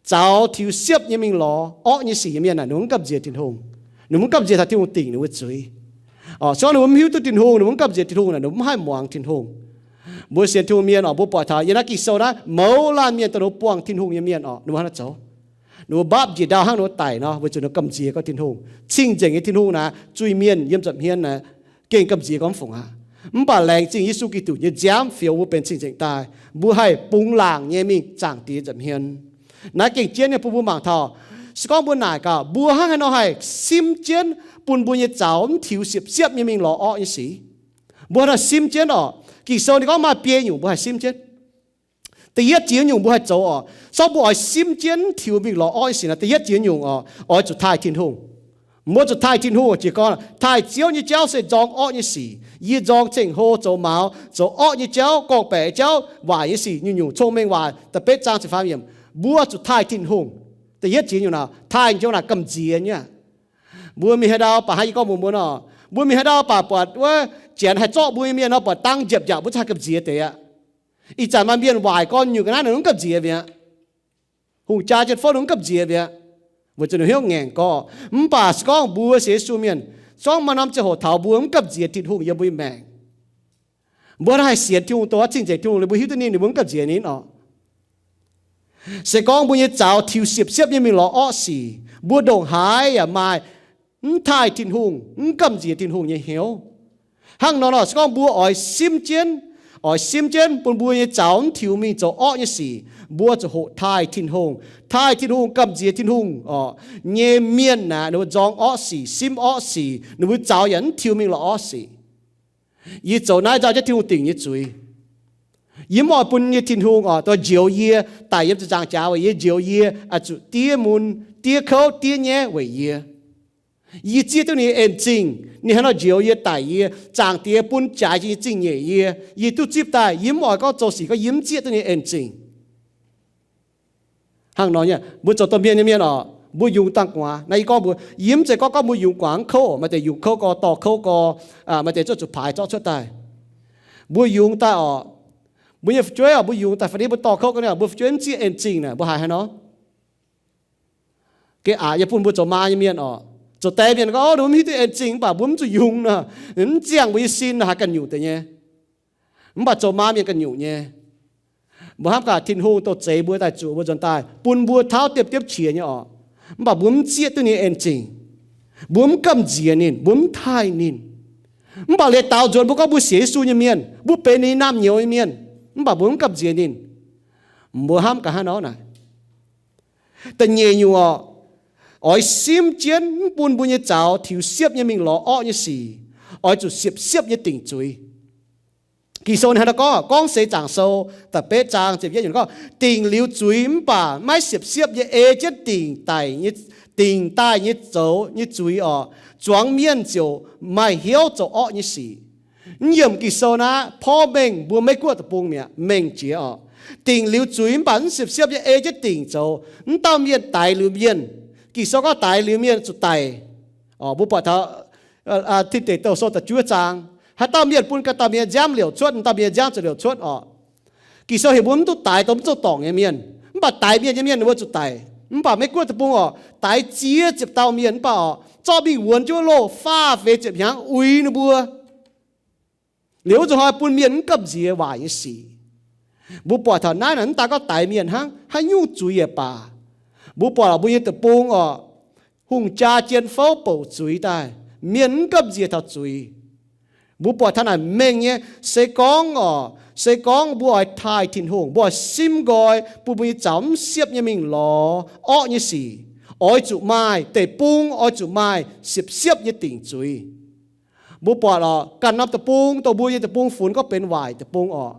zaux tiux siepv nyei mingh lorz orqv nyei sic nyei mienh aah, ninh mv gamh nziex Tin-Hungh. Ninh mv gamh nziex taux Tin-Hungh dingc ninh mbuo zuiz. Orqc, se gorngv ninh mbuo mv hiuv duqv Tin-Hungh, ninh mv gamh nziex Tin-Hungh naaic, ninh mv haih muangx Tin-Hungh. Mbuo sienx Tin-Hungh mienh orqc, mbuo buatc taux yiem naaiv Ging-Sou naaiv mouz laanh mienh dongh ninh mbuo buangh Tin-Hungh nyei mienh orqc, ninh mbuo hnangv naaiv zoux. Ninh mbuo mbaapv njiec ndau hnangv ninh mbuo daic nor, weic zuqc ninh gamh nziex gorngv Tin-Hungh, cing-nzengc nyei Tin-Hungh naaic, zuiz-mienh yiem nza'hmien naaic gengh gamh nziex gorngv mv fungc aqv. Mv baac laengz zingh Yesu Giduc nyei nziaamv fioux mbuo benx cing-nzengc daaih, mbuo haih bungx laangc nyei mingh Zaangc Diex nza'hmien. Naaiv gengh jienv nyei bun mbuo mangc taux, se gorngv mbuo naaic gaax, mbuo hnangv haaix nor haih simv jienv bun mbuo nyei zaux mv tiux siepv-siepv nyei mingh lorz orqv nyei sic? Mbuo hnangv haaix nor simv jienv orqc? Ging-Sou ninh gorngv maaih biei nyungc mbuo haih simv jienv. Da'yietv jiex nyungc mbuo haih zoux orqc, se gorngv mbuo oix simv jienv mv tiux mingh lorz orqv nyei sic naaic, da'yietv jiex nyungc orqc, oix zuqc taaih Tin-Hungh. Mbuo zuqc taaih Tin-Hungh. Jiez gorn taaih Ziouv nyei jauv se nzorng orqv nyei sic. Yie nzorng ceng-hlo zoux maux, zoux orqv nyei jauv, gorngv-baeqc jauv, waaic nyei sic nyungc-nyungc, Cong-Mengh Waac da'betv zaang ziepc faam yiemc. Mbuo zuqc taaih Tin-Hungh. Da'yietv jiex nyungc naaic, taaih nyungc naaic gamh nziex nyei aqv. Mbuo mingh haaix ndau baac hnangv yie gorngv mbuox mbuo nor, mbuo mingh haaix ndau baac buatc wuov janx haih zorqv mbuo nyei mienh nor, buatc dangv njiepc njaaux mbuo zungv haih gamh nziex deix aqv. Ih zanc maaih mienh waaic gorn nyungc ga'naaiv ninh mv gamh nziex mi'aqv. Hungh jaa jienv fouv ninh mv gamh nziex mi'aqv, weic zuqc ninh hnyouv ngaengc gorx. Mv baac se gorngv mbuo sienx Yesu mienh, se gorngv maaih norm ziangh hoc taux mbuo mv gamh nziex Tin-Hungh yiem mbuo nyei maengc, mbuo hnangv haih sienx Tin-Hungh, dongh cing-nzengc Tin-Hungh liuz, mbuo hiuv duqv ninh, ninh mbuo mv gamh nziex ninh orqc. Se gorngv mbuo nyei zaux tiux siepv-siepv nyei mingh lorz orqv sic, mbuo ndongc haaix yaac maaih mv taaih Tin-Hungh, mv gamh nziex Tin-Hungh nyei hnyouv. Hnangv nor nor, se gorngv mbuo oix simv jienv, oix simv jienv bun mbuo nyei zaux mv tiux mingh zoux orqv nyei sic, mbuo zuqc hoqc taaih Tin-Hungh. Taaih Tin-Hungh, gamh nziex Tin-Hungh orqc, nyei mienh naaic ninh mbuo nzorng orqv sic, simv orqv sic, ninh mbuo zaux yaac mv tiux mingh lorz orqv sic. Yie zoux naaiv nzauh jienv Tin-Hungh dingc nyei zuiz. Yie mv oix bun nyei Tin-Hungh orqc, dongh njoux yie, daic yiem ziepc nzaangc jaax weic yie, njoux yie, oix zuqc diev mun, diev kouv, diev nyaiv weic yie. Yie zieqv duqv ninh nyei en-zingh. Ninh hnangv nor njoux yie, daic yie, Zaangc Diex bun jaaix jiex nyei zingh nyeic yie. Yie duqv zipv daaih, yie mv oix gorngv zoux sic gorngv yie mv zieqv duqv ninh nyei en-zingh. Hnangv nor nyei, mbuo zoux domh mienh nyei mienh oc, mbuo yungz dangh gu'nguaaz. Naaiv yie gorngv mbuo, yie mv zeiz gorngv, gorngv mbuo yungz gu'nguaaz mv kouv, maaih deix yungz kouv gorx, dorh kouv gorx, maaih deix zuqc zuqc paaix zorqv cuotv daaih. Mbuo yungz daaih oc, mbuo nyei fu'jueiv oc, mbuo yungz daaih fai ni mbuo dorh kouv ga'naaiv, mbuo fu'jueiv mv zieqv en-zingh naaic, mbuo haiz haaix nor? Gengh aqc nyei bun mbuo zoux maa nyei mienh oc. Zoux die mienh gorngv, o, ninh mv hiuv duqv en-zingh, mv baac mbuo mv zuqc yungz nor, mv ziangh mbuo nyei sin, haiz ganh nyungc deix nyei. Mv baac zoux maa mienh ganh nyungc nyei. Mbuo hnamv gaax Tin-Hungh douh zeix mbuo daaih zuqc mbuo nzuonx daaih, bun mbuo tauv diepv diepv qiex nyei oc. Mv baac mbuo mv zieqv duqv ninh nyei en-zingh. Mbuo mv gamh nziex ninh, mbuo mv taaih ninh. Mv baac leiz daaux nzuonx mbuo gorngv mbuo sienx Yesu nyei mienh, mbuo benx ninh nyei naamh nyouz nyei mienh, mv baac mbuo mv gamh nziex ninh. Mbuo hnamv gaax haaix nor naaic? Da'nyeic nyungc oc, oix simv jienv mv bun mbuo nyei zaux tiux siepv nyei mingh lorz orqv nyei sic. Oix zuqc siepv-siepv nyei dingc zuiz. Ging-Sou ninh hnangv naaiv gorngv, Gorngv Seix Zaangc Sou da'betv zaang ziepc yietv yiemc gorngv, Dingc liuz zuiz mv baac maiv siepv-siepv nyei ei jienv dingc daaih nyei, dingc daaih nyei zoux nyei zuiz oc, zuangx mienh ziouc maaih hnyouv zoux orqv nyei sic. Mv yiemc Ging-Sou naaiv, porv mengh mbuo Meiv Guoqv deic-bung mi'aqv, mengh jiex oc. Dingc liuz zuiz mv baac mv siepv-siepv nyei ei jienv dingc zoux, mv dauh mienh daix liuz mienh. Ging-Sou gorngv daix liuz mienh zuqc daic. Mbuo buatc taux Tin Deic Douh Sou da'juov zaang, haaix dauh mienh bun ganh dauh mienh nziaamv liouc cuotv, dauh mienh nziaamv ziouc liouc cuotv oc. Ging-Sou heuc mbuo mv duqv daix dongh mv zoux dorngc nyei mienh. Mv baac daix mienh nyei mienh ninh mbuo zuqc daic. Mv baac Meiv Guoqv deic-bung oc, daix ziex ziepc dauh mienh mv baac oc, zorqv mingh wuonx jienv wuov loh faah feix ziepc hnyangx uix ninh mbuo. Liuz wuov zuqc hnoi bun mienh mv gamh nziex waaic nyei sic. Mbuo buatc taux naaiv naaic mv daan gorngv daix mienh hnangv, haaix nyungc zuiz yaac baac. Mbuo buatc mbuo nyei deic-bung oc, hungh jaa jien fouv bouc zuiz daaih, mienh mv gamh nziex taux zuiz. Mbuo buatc taux naaic mengh nyei, se gorngv oc, se gorngv mbuo oix taaih Tin-Hungh, mbuo oix simv nqoi bun mbuo nyei zaux mv siepv nyei mingh lorz orqv nyei sic, oix zuqc maaih deic-bung, oix zuqc maaih siepv-siepv nyei dingc zuiz. Mbuo buatc oc, ganh norm deic-bung, dongh mbuo nyei deic-bung funx gorngv benx waaic deic-bung oc,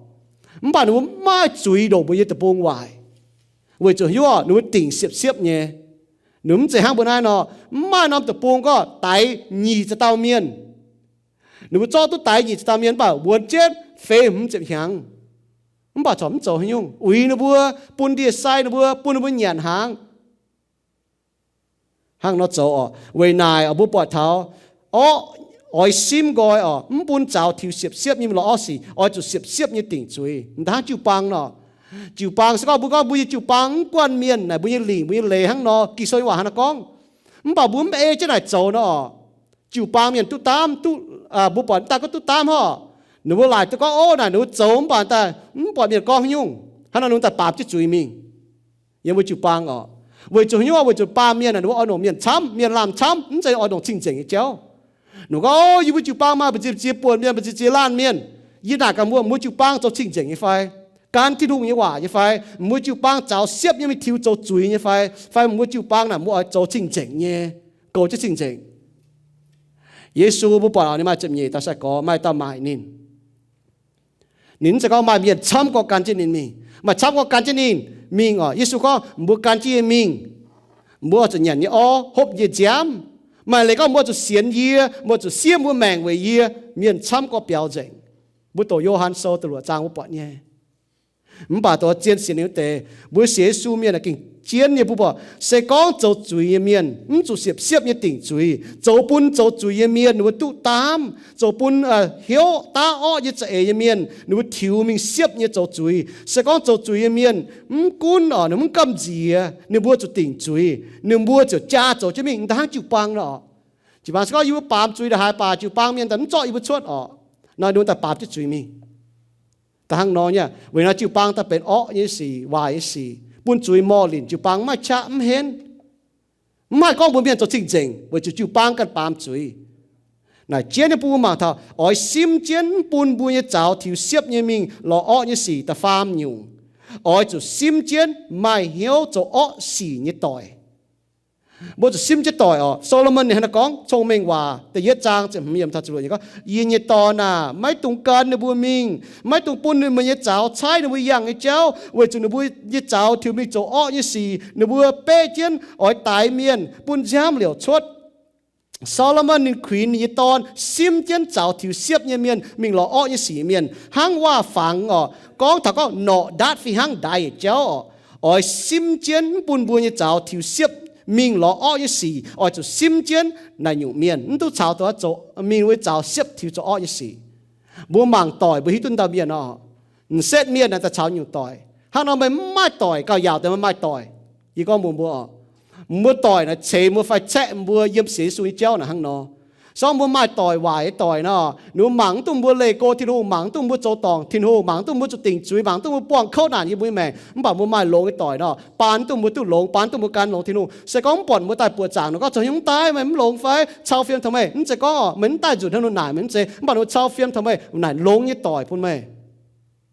mv baac ninh mbuo mv maaih zuiz ndongc mbuo nyei deic-bung waaic, weic zuqc hnyouv ninh mbuo dingc siepv-siepv nyei. Ninh mv zeiz hnangv mbuo naaiv nor, mv maaih norm deic-bung gorngv daix nyic ziepc dauh mienh. Ninh mbuo zorqv duqv daix nyic ziepc dauh mienh mv baac wuonx jienv feix hmz ziepc hnyangx, mv baac corc mv zoux haaix nyungc, uix ninh mbuo, bun ndie-sai ninh mbuo, bun ninh mbuo nyanc hnaangx. Hnangv nor zoux oc. Weic naaic oix mbuo buatc taux orqv, oix simv nqoi oc, mv bun zaux tiux siepv-siepv nyei mingh lorz orqv sic, oix zuqc siepv-siepv nyei dingc zuiz. M'daaih hnangv jiu-baang nor, jiu-baang se gorngv mbuo gorngv mbuo nyei jiu-baang mv guanh mienh naaic, mbuo nyei lingc, mbuo nyei leiz hnangv nor, Ging-Sou nyei waac hnangv naaiv gorngv. Mv baac mbuo mv ei jienv naaic zoux nor oc, jiu-baang mienh duqv daamv duqv, mbuo buatc daaih gorngv duqv daamv hov, ninh mbuo laaic duqv gorngv, ov, naaic ninh mbuo zoux mv baac daaih mv buatc mienh gorngv haaix nyungc. Hnangv nor ninh mbuo daaih baamz jienv zuiz mingh. Yiem mbuo jiu-baang oc, weic zuqc haaix nyungc? Weic zuqc baamh mienh naaic ninh mbuo oix longc mienh camv, mienh laanh camv, mv zeiz oix longc cing-nzengc nyei jauv. Ninh gorngv, ov, yie mbuo jiu-baang maaih mbu'ziex mbu'ziex buonc mienh, mbu'ziex mbu'ziex laanh mienh. Yie naaic gaax mbuo, mbuo jiu-baang zoux cing-nzengc nyei fai? Gan Tin-Hungh nyei waac nyei fai? Mbuo jiu-baang zaux siepv nyei mingh tiux zoux zuiz nyei fai? Fai mbuo jiu-baang naaic mbuo oix zoux cing-nzengc nyei, goux jienv cing-nzengc? Yesu mbuo buatc ninh maaih ziepc nyeic dauh sai-gorx, maaih dauh maaic ninh. Ninh mv zeiz gorngv maaih mienh camv gorx gan jienv ninh mingh, maaih camv gorx gan jienv ninh mingh oc. Yesu gorngv, mbuo gan jienv yie mingh, mbuo oix zuqc nyanc yie orv, hopv yie nziaamv. Maaih leiz gorngv mbuo zuqc sienx yie, mbuo zuqc siev mbuo maengc weic yie. Mienh camv gorx biaux nzengc. Mbuo doqc Yo^han Sou da'luoqc zaang mbuo buatc nyei. Mv baac doqc zien sienx liuz deix, mbuo sienx Yesu mienh aah, gengh jienv nyei mbuo buatc, se gorngv zoux zuiz nyei mienh mv zuqc siepv-siepv nyei dingc zuiz, zoux bun zoux zuiz nyei mienh ninh mbuo duqv daamv, zoux bun hnyouv daav orqv nyei za'eix nyei mienh ninh mbuo tiux mingh siepv nyei zoux zuiz. Se gorngv zoux zuiz nyei mienh mv gunv oc, ninh mv gamh nziex, ninh mbuo zuqc dingc zuiz, ninh mbuo ziouc jaa zoux jienv mingh, m'daaih hnangv jiu-baang nor. Jiu-baang se gorngv yie mbuo baamz zuiz ndongc haaix baac jiu-baang mienh daaih mv zorqv yie mbuo cuotv oc. Nor ninh mbuo daaih baamz jienv zuiz mingh. Da'hnangv nor nyei, weic naaiv jiu-baang daaih benx orqv nyei sic, waaic nyei sic, bun zuiz morh linc, jiu-baang mv maaih qaqv mv henv. Mv haih gorngv mbuo mienh zoux cing-nzengc weic zuqc jiu-baang ganh baamz zuiz. Naaic jienv nyei bun mbuo mangc taux oix simv jienv mv bun mbuo nyei zaux tiux siepv nyei mingh lorz orqv nyei sic. Da'faam nyungc, oix zuqc simv jienv maaih hnyouv zoux orqv sic nyei doic. Mbuo zuqc simv jienv doic oc. Saa^lo^morn ninh hnangv naaiv gorngv, Cong-Mengh Waac da'yietv zaang ziepc hmz yiemc taux ziepc luoqc nyei gorngv, Yie nyei dorn aac, maiv dungx gan ninh mbuo mingh. Maiv dungx bun ninh mbuo nyei zaux caaiv ninh mbuo yangh nyei jauv, weic zuqc ninh mbuo nyei zaux tiux mingh zoux orqv nyei sic. Ninh mbuo beqv jienv oix daix mienh, bun nziaamv liouc cuotv. Saa^lo^morn ninh kuinx ninh nyei dorn simv jienv zaux tiux siepv nyei mienh mingh lorz orqv nyei sic mienh hnangv waac-fangx oc. Gorngv taux gorngv norqc ndaatv fih hnangv ndaix nyei jauv oc. Oix simv jienv, mv bun mbuo nyei zaux tiux siepv mingh lorz orqv nyei sic. Oix zuqc simv jienv naaic nyungc mienh, mv duqv caux dongh zoux mingh wuov zaux siepv tiux zoux orqv nyei sic. Mbuo mangc doic, mbuo hiuv duqv dauh mienh oc. M'setv mienh naaic daaih caux nyungc doic. Hnangv nor meih mv maaih doic gauh yaauc deix meih maaih doic. Yie gorngv mbuox mbuo oc, mbuo doic naaic ceix mbuo fai caeqv mbuo yiem sienx Yesu nyei jauv naaic hnangv nor. Se gorngv mbuo maaih doic waaic nyei doic nor, ninh mbuo mangc mv duqv mbuo leih go Tin-Hungh, mangc mv duqv mbuo zoux dorngc Tin-Hungh, mangc mv duqv mbuo zuqc dingc zuiz, mangc mv duqv mbuo buangh kouv naanc yiem mbuo nyei maengc, mv baac mbuo maaih longx nyei doic nor, baan mv duqv mbuo duqv longx, baan mv duqv mbuo gan longx Tin-Hungh. Se gorngv mv buatc mbuo daaih buoqc zaangc nor, gorngv zoux hnyungv daaih meih mv longx fai cau fiem taux meih, mv zeiz gorngv meih mv daaih nzunc hnangv nor naaic meih mv zeiz, mv baac ninh cau fiem taux meih naaic longx nyei doic bun meih.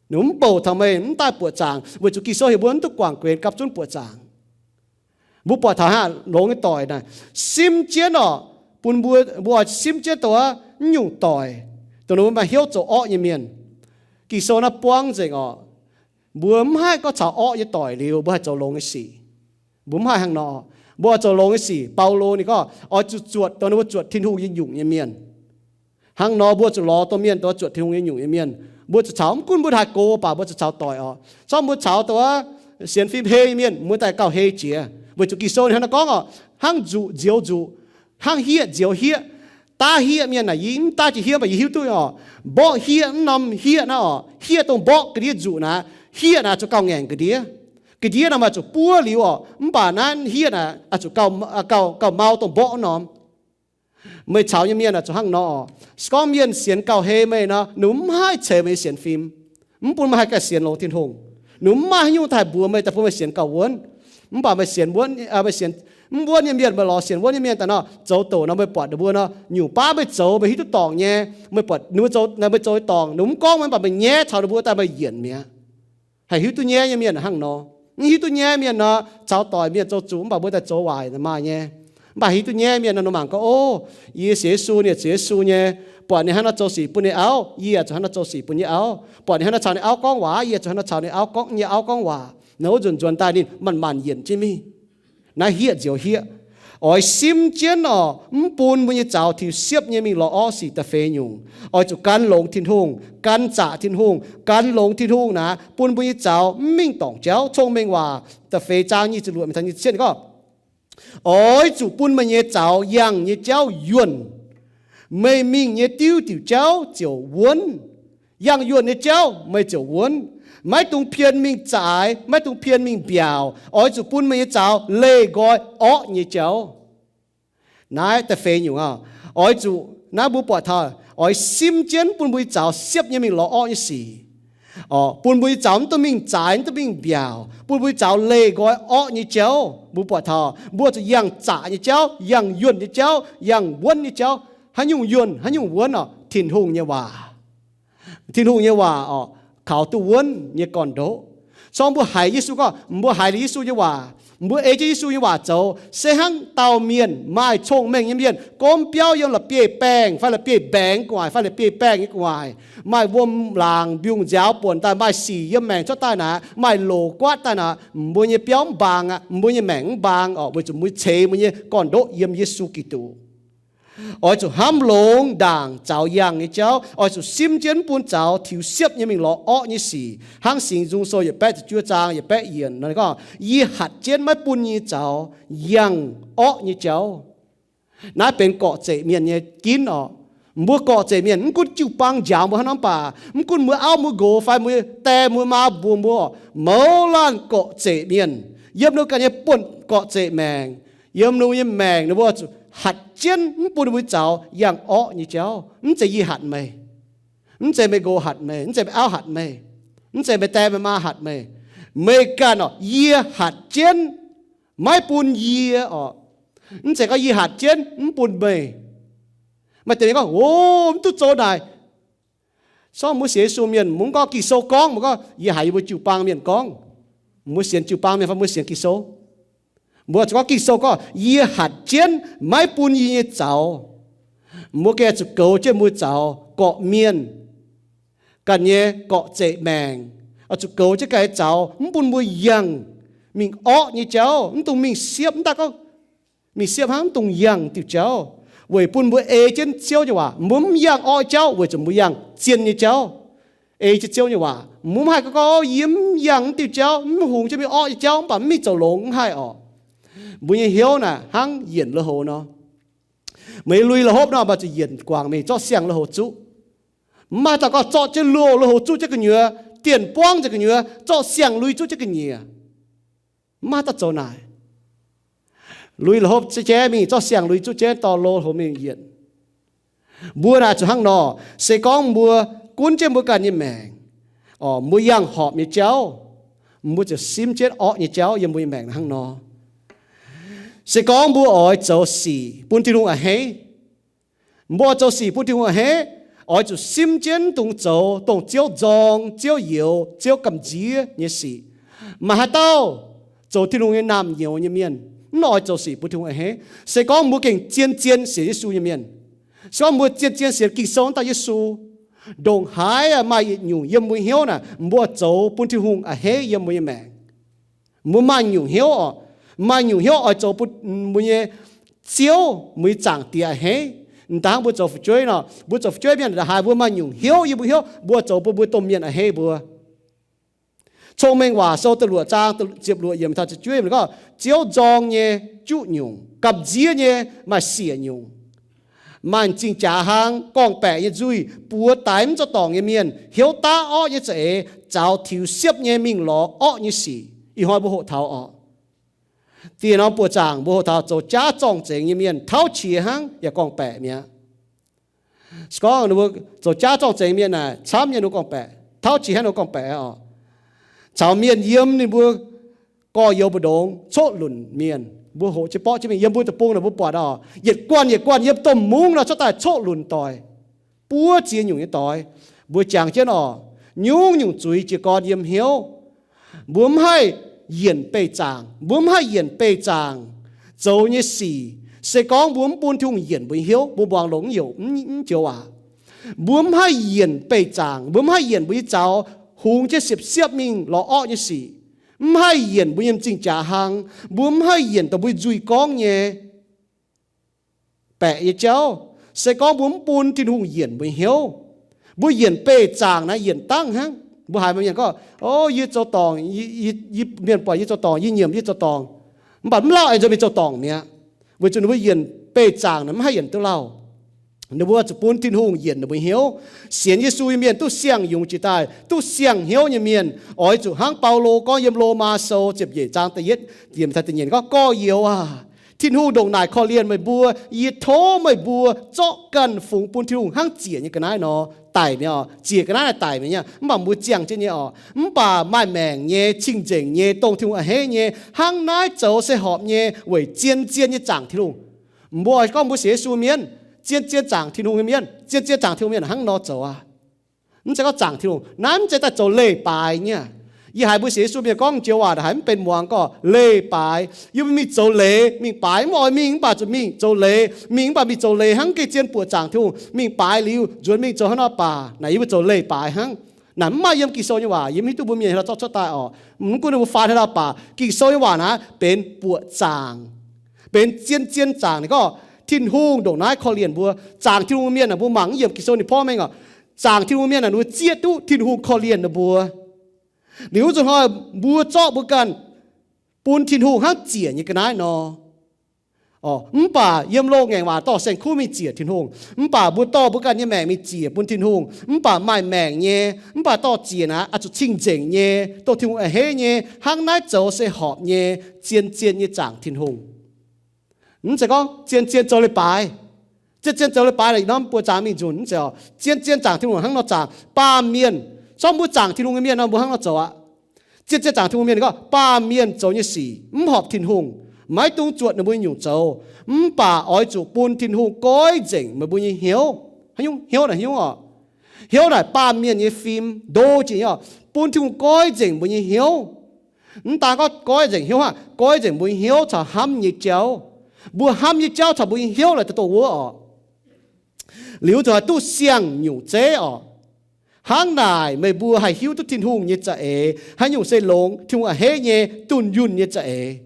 Ninh mv bouc taux meih mv daaih buoqc zaangc, weic zuqc Ging-Sou heuc mbuo mv duqv guangc guenx gapv zunv buoqc zaangc. Mbuo buatc taux hnangv longx nyei doic naaic, simv jienv oc, bun mbuo, mbuo oix simv jienv dongh wuov nyungc doic, dongh ninh mbuo maaih hnyouv zoux orqv nyei mienh. Ging-Sou naaiv buangv nzengc oc, mbuo mv haih gorngv caux orqv nyei doic liuz mbuo haih zoux longx nyei sic. Mbuo mv haih hnangv nor. Mbuo oix zoux longx nyei sic. Baulo ninh gorngv oix zuqc zuotc dongh ninh mbuo zuotc Tin-Hungh nyei nyungc nyei mienh. Hnangv nor mbuo zuqc lorz dongh mienh dongh zuotc Tin-Hungh nyei nyungc nyei mienh. Mbuo zuqc caux, mv gunv mbuo haih gox mv baac mbuo zuqc caux doic oc. Se gorngv mbuo caux dongh wuov sienx fim hei nyei mienh, mbuo daaih gauh hei jiex. Weic zuqc Ging-Sou ninh hnangv nor gorngv oc, hnangv nzuqc nzioux nzuqc, hnangv hieqv nzioux hieqv. Daav hieqv mienh naaic, yie mv daav jiex hieqv, mv baac yie hiuv duqv oc, mborqv hieqv, mv norm hieqv naaiv oc, hieqv dongh mborqv ga'ndiev nzuqc naaiv, hieqv naaic zuqc gauh ngaengc ga'ndiev. Ga'ndiev naaic maaih zuqc buov liuz oc, mv baac naaiv hieqv naaic zuqc gauh, gauh mau dongh mborqv wuov norm. Meih caux nyei mienh aah, zuqc hnangv nor oc. Se gorngv mienh sienx gauh hei meih nor, ninh mv haih ceix meih nyei sienx fim, mv bun meih haih ganh sienx longx Tin-Hungh. Ninh mv maaih haaix nyungc daaih mbuox meih daaih bun meih sienx gauh wuonv. Mv baac meih sienx wuonv, meih sienx mv wuonv nyei mienh, meih lorz sienx wuonv nyei mienh daaih nor, zoux doqc nor meih buatc ninh mbuo nor, nyungc baav meih zoux meih hiuv duqv dorngc nyei. Meih buatc ninh mbuo zoux, meih zoux dorngc, ninh mv gorngv meih, mv baac meih nyaiv taux ninh mbuo daaih meih yienc mi'aqv. Haih hiuv duqv nyaiv nyei mienh hnangv nor. Mv hiuv duqv nyaiv mienh nor, caux doic mienh zoux zuqc mv baac mbuo daaih zoux waaic maaih nyei. Mv baac hiuv duqv nyaiv mienh nor, ninh mangc gorngv, ov, yie sienx Yesu, ninh sienx Yesu nyei, buatc ninh hnangv naaiv zoux sic bun ninh auv, yie zuqc hnangv naaiv zoux sic bun yie auv. Buatc ninh hnangv naaiv caux ninh auv gorngv waac, yie zuqc hnangv naaiv caux ninh auv gorngv, yie auv gorngv waac. Naaiv wuov nzunc nzuonx daaih ninh manc-manc yienc jienv mingh. Naaiv hieqv nzioux hieqv. Oix simv jienv oc, mv bun mbuo nyei zaux tiux siepv nyei mingh lorz orqv sic da'feix nyungc. Oix zuqc gan longx Tin-Hungh, gan zaqc Tin-Hungh, gan longx Tin-Hungh naaic, bun mbuo nyei zaux mv mingh dorngc jauv. Cong-Mengh Waac da'feix zaang nyic ziepc luoqc mingh taux nyic ziepc cietv gorngv, oix zuqc bun meih nyei zaux yangh nyei jauv yuonh. Meih mingh nyei diuv diuc jauv ziouc wuonv. Yangh yuonh nyei jauv meih ziouc wuonv. Maiv dungx pien mingh zaaix, maiv dungx pien mingh mbiaauc. Oix zuqc bun meih nyei zaux leih nqoi orqv nyei jauv. Naaiv da'feix nyungc oc. Oix zuqc, naaiv mbuo buatc taux, oix simv jienv bun mbuo nyei zaux siepv nyei mingh lorz orqv nyei sic. Bun mbuo nyei zaux mv dungx mingh zaaix, mv dungx mingh mbiaauc. Bun mbuo nyei zaux leih nqoi orqv nyei jauv. Mbuo buatc taux mbuo zuqc yangh zaqc nyei jauv, yangh yuonh nyei jauv, yangh wuonv nyei jauv. Haaix nyungc yuonh, haaix nyungc wuonv oc? Tin-Hungh nyei waac. Tin-Hungh nyei waac oc, kaux duqv wuonv nyei gorn-ndoqv. Zorng mbuo haiz Yesu gorngv, mbuo haiz liuz Yesu nyei waac, mbuo ei jienv Yesu nyei waac zoux, se hnangv dauh mienh maaih cong-mengh nyei mienh gomv biauv yiem la'bieiv-baengh fai la'bieiv-mbaengx gu'nguaaic fai la'bieiv-baengh nyei gu'nguaaic, maaih wuom-laangc mbiungc nziaaux buonc daaih, maaih sic yiem maengc cuotv daaih naaic, maaih loc guaatv daaih naaic, mbuo nyei biauv mv mbaang aqv, mbuo nyei maengc mv mbaang oc, weic zuqc mbuo ceix mbuo nyei gorn-ndoqv yiem Yesu Giduc. Oix zuqc hnamv longx ndaangc zaux yangh nyei jauv. Oix zuqc simv jienv mv bun zaux tiux siepv nyei mingh lorz orqv nyei sic. Hnangv Singx Nzung Sou yietc baeqv ziepc juov zaang yietc baeqv yienc nor gorngv, yie hatc jienv maiv bun yie nyei zaux yangh orqv nyei jauv. Naaiv benx gorqv-zeqc mienh nyei ginv oc. Mbuo gorqv-zeqc mienh, mv gunv jiu-baang njaaux mbuo hnangv nor mv baac, mv gunv mbuo auv mbuo nqox fai mbuo die mbuo maa mbuox mbuo, mouz laanh gorqv-zeqc mienh, yiem ninh ganh nyei buonv gorqv-zeqc maengc, yiem ninh nyei maengc ninh mbuo zuqc hatc jienv mv bun ninh mbuo zaux yangh orqv nyei jauv. Mv zeiz yie hatc meih, mv zeiz meih nqox hatc meih, mv zeiz meih auv hatc meih, mv zeiz meih die meih maa hatc meih. Meih ganh oc, yie hatc jienv maiv bun yie oc. Mv zeiz gorngv yie hatc jienv mv bun meih. Maaih deix mienh gorngv, o, mv duqv zoux naaic. Sorng mbuo sienx Yesu mienh, mbuo mv gorngv Ging-Sou gorngv, mbuo gorngv yie haiz yie mbuo jiu-baang mienh gorngv. Mbuo sienx jiu-baang mienh fai mbuo sienx Ging-Sou? Mbuo zuqc gorngv Ging-Sou gorngv, yie hatc jienv maiv bun yie nyei zaux. Mbuo gengh zuqc goux jienv mbuo zaux gorqv-mienh ganh nyei gorqv-zeqc maengc, zuqc goux jienv ganh nyei zaux mv bun mbuo yangh mingh orqv nyei jauv, mv dungx mingh siepv, mv daaih gorngv mingh siepv hnangv, mv dungx yangh diuh jauv, weic bun mbuo ei jienv Ziouv nyei waac. Mbuo mv yangh orqv jauv weic zuqc mbuo yangh zien nyei jauv. ei jienv Ziouv nyei waac. Mbuo mv haih gorngv, gorngv, Yie mv yangh mv diuh jauv, mv hungx jienv mingh orqv nyei jauv, mv baac mv mingh zoux longx, mv haih orqc. Mbuo nyei hnyouv naaic hnangv yienc lui-houx nor. Meih lui lui-houx nor, mv baac zuqc yienc guangc mingh zorqv siang-lui-houx zuqv. Mv maaih dauh gorngv zorqv jienv lui-houx, lui-houx zuqv jienv gu'nyuoz, dienh buangv nzengc gu'nyuoz, zorqv siang-lui zuqv jienv ga'nyiec. Mv maaih dauh zoux naaic. Lui lui-houx zuqv jienv mingh, zorqv siang-lui zuqv jienv dorh lui-houx mingh yienc. Mbuo naaic zuqc hnangv nor. Se gorngv mbuo gunv jienv mbuo ganh nyei maengc, mbuo yangh horpc nyei jauv, mbuo ziouc simv jienv orqv nyei jauv yiem mbuo nyei maengc hnangv nor. Se gorngv mbuo oix zoux sic bun Tin-Hungh a'hneiv, mbuo oix zoux sic bun Tin-Hungh a'hneiv, oix zuqc simv jienv dongh zoux dongh Ziouv nzorng, Ziouv youx, Ziouv gamh nziev nyei sic. Maaih haaix dauh zoux Tin-Hungh nyei naamh nyouz nyei mienh mv oix zoux sic bun Tin-Hungh a'hneiv? Se gorngv mbuo gengh zien-zien sienx Yesu nyei mienh, se gorngv mbuo zien-zien sienx Ging-Sou wuov dauh Yesu, ndongc haaix maaih yietc nyungc yiem mbuo hnyouv naaic, mbuo zoux bun Tin-Hungh a'hneiv yiem mbuo nyei maengc. Mbuo maaih nyungc hnyouv oc, maaih nyungc hnyouv oix zoux bun mbuo nyei Ziouv, mbuo nyei Zaangc Diex a'hneiv. M'daaih hnangv mbuo zoux fu'jueiv nor, mbuo zoux fu'jueiv mienh ndongc haaix mbuo maaih nyungc hnyouv yiem mbuo hnyouv, mbuo zoux bun mbuo domh mienh a'hneiv mbuo. Cong-Mengh Waac Sou da'luoqc zaang ziepc luoqc yiemc taux ziepc juov yiemc gorngv, Ziouv nzorng nyei juqv nyungc, gamh nziev nyei maaih siec nyungc. Maaih m'zing jaax hlang, gorngv-baeqc nyei nzuih, buoz daix mv zoux dorngc nyei mienh, hnyouv daav orqv nyei za'eix, zaux tiux siepv nyei mingh lorz orqv nyei sic. Ih hnoi mbuo hoqc taux oc. Dieh norm buoqc zaangc mbuo hoqc taux zoux jaav zorng-zengx nyei mienh tauv qiex hnangv yaac gorngv-baeqc mi'aqv. Se gorngv ninh mbuo zoux jaav zorng-zengx mienh naaic camv nyei ninh mbuo gorngv-baeqc, tauv qiex hnangv ninh mbuo gorngv-baeqc oc. Caux mienh yiem ninh mbuo gorx-youz mbu'ndongx coqv lunc mienh, mbuo hoqc jienv borqv jienv mingh yiem mbuo deic-bung naaic mbuo buatc oc, yietc guanh yietc guanh yiem domh mungv nor cuotv daaih coqv lunc doic, buov ziex nyungc nyei doix. Mbuo jangx jienv oc, nyungc-nyungc zuiz jiez gorn yiem hnyouv. Mbuo mv haih yienc beih zaangc, mbuo mv haih yienc beih zaangc zoux nyei sic, se gorngv mbuo mv bun Tin-Hungh yienc mbuo nyei hnyouv, mbuo muangx longx mv youc mv joux waac. Mbuo mv haih yienc beih zaangc, mbuo mv haih yienc mbuo nyei zaux hungx jienv siepv-siepv mingh lorz orqv nyei sic, mv haih yienc mbuo nyei m'zing jaax hlang, mbuo mv haih yienc dongh mbuo nzuih gorngv nyei baeqc nyei jauv, se gorngv mbuo mv bun Tin-Hungh yienc mbuo nyei hnyouv. Mbuo yienc beih zaangc naaiv yienc dangv hnangv. Mbuo haiz maaih mienh gorngv, O, yie zoux dorngc, yie, mienh buatc yie zoux dorngc, yie nyiemc yie zoux dorngc. Mv baac mv lauh aengx nzuonx mingh zoux dorngc mi'aqv, weic zuqc ninh mbuo yienc beih zaangc naaiv mv haih yienc duqv lauh. Ninh mbuo zuqc bun Tin-Hungh yienc ninh mbuo hnyouv. Sienx Yesu nyei mienh duqv siang-yungz jiex daaih, duqv siang-hnyouv nyei mienh, oix zuqc hnangv Baulo gorngv yiem Lomaa Sou ziepc nyeic zaang da'yietv yiemc taux da'nyeic gorngv, Gorx-youz aac, Tin-Hungh ndongc naaic korv-lienh meih mbuo. Yie tov meih mbuo zorqv ganh fungx bun Tin-Hungh hnangv ziec nyei ga'naaiv nor daic mi'aqv oc. Ziec ga'naaiv naaic daic mi'aqv, mv baac mbuo ziangh jienv nyei oc. Mv baac maaih maengc nyei, cing-nzengc nyei, dongh Tin-Hungh a'hneiv nyei, hnangv naaiv zoux se horpc nyei weic zien-zien nyei zaangc Tin-Hungh. Mbuo oix gorngv mbuo sienx Yesu mienh, zien-zien zaangc Tin-Hungh nyei mienh, zien-zien zaangc Tin-Hungh mienh hnangv nor zoux aqv. Mv zeiz gorngv zaangc Tin-Hungh naaiv mv zeiz daaih zoux leiz-baaix nyei. Yie haiz mbuo sienx Yesu mienh gorngv joux waac naaic haiz mv benx muangx gorngv leiz-baaix. Yie mbuo mingh zoux leiz mingh baaix, mv oix mingh mv baac zuqc mingh zoux leiz, mingh mv baac mingh zoux leiz hnangv gengh zien buoqc zaangc Tin-Hungh. Mingh baaix liuz nzuonx mingh zoux hnangv nor baac naaic yie mbuo zoux leiz-baaix hnangv. Naaic mv maaih yiem Ging-Sou nyei waac, yie mv hiuv duqv mbuo mienh haaix nor zorqv cuotv daaih oc. Mv gunv ninh mbuo faan haaix dauh baac Ging-Sou nyei waac naaiv benx buoqc zaangc, benx zien-zien zaangc. Ninh gorngv Tin-Hungh ndongc naaiv korv-lienh mbuo. Zaangc Tin-Hungh mienh naaic mbuo mangc mv yiemc Ging-Sou ninh porv mengh oc. Zaangc Tin-Hungh mienh naaic ninh mbuo zieqv duqv Tin-Hungh korv-lienh ninh mbuo. Liuz wuov nzunc hnoi mbuo zorqv mbuo ganh bun Tin-Hungh hnangv ziec nyei ga'naaiv nor. Mv baac yiem loz-ngaengc waac dorh saeng-kuv mingh ziec Tin-Hungh, mv baac mbuo dorh mbuo ganh nyei maengc mingh ziec bun Tin-Hungh. Mv baac maaih maengc nyei, mv baac dorh ziec naaic oix zuqc cing-nzengc nyei, dongh Tin-Hungh a'hneiv nyei, hnangv naaiv zoux se horpc nyei, zien-zien nyei zaangc Tin-Hungh. Mv zeiz gorngv zien-zien zoux leiz-baaix, zien-zien zoux leiz-baaix naaic norm buoqc zaangc mingh nzunc. Mv zeiz oc. Zien-zien zaangc Tin-Hungh hnangv nor zaangc. Baamh mienh, zorqv mbuo zaangc Tin-Hungh nyei mienh nor mbuo hnangv nor zoux aqv. Zien-zien zaangc Tin-Hungh mienh gorngv baamh mienh zoux nyei sic mv horpc Tin-Hungh, maiv dungx zuotc ninh mbuo nyei nyungc zoux. Mv baac oix zuqc bun Tin-Hungh goiv nzengc meih mbuo nyei hnyouv. Hnyouv naaic, hnyouv oc. Hnyouv naaic baamh mienh nyei fim ndo jiex nyei oc. Bun Tin-Hungh goiv nzengc mbuo nyei hnyouv. Mv daan gorngv goiv nzengc hnyouv hnangv, goiv nzengc mbuo nyei hnyouv caux hnamv nyei jauv. Mbuo hnamv nyei jauv caux mbuo nyei hnyouv naaic daaih dongh wuov oc. Liuz zuqc haih duqv siang-nyungc zeiv oc. Hnangv naaic meih mbuo haih hiuv duqv Tin-Hungh nyei za'eix haaix nyungc se longx, Tin-Hungh a'hneiv nyei, dunh yunh nyei za'eix.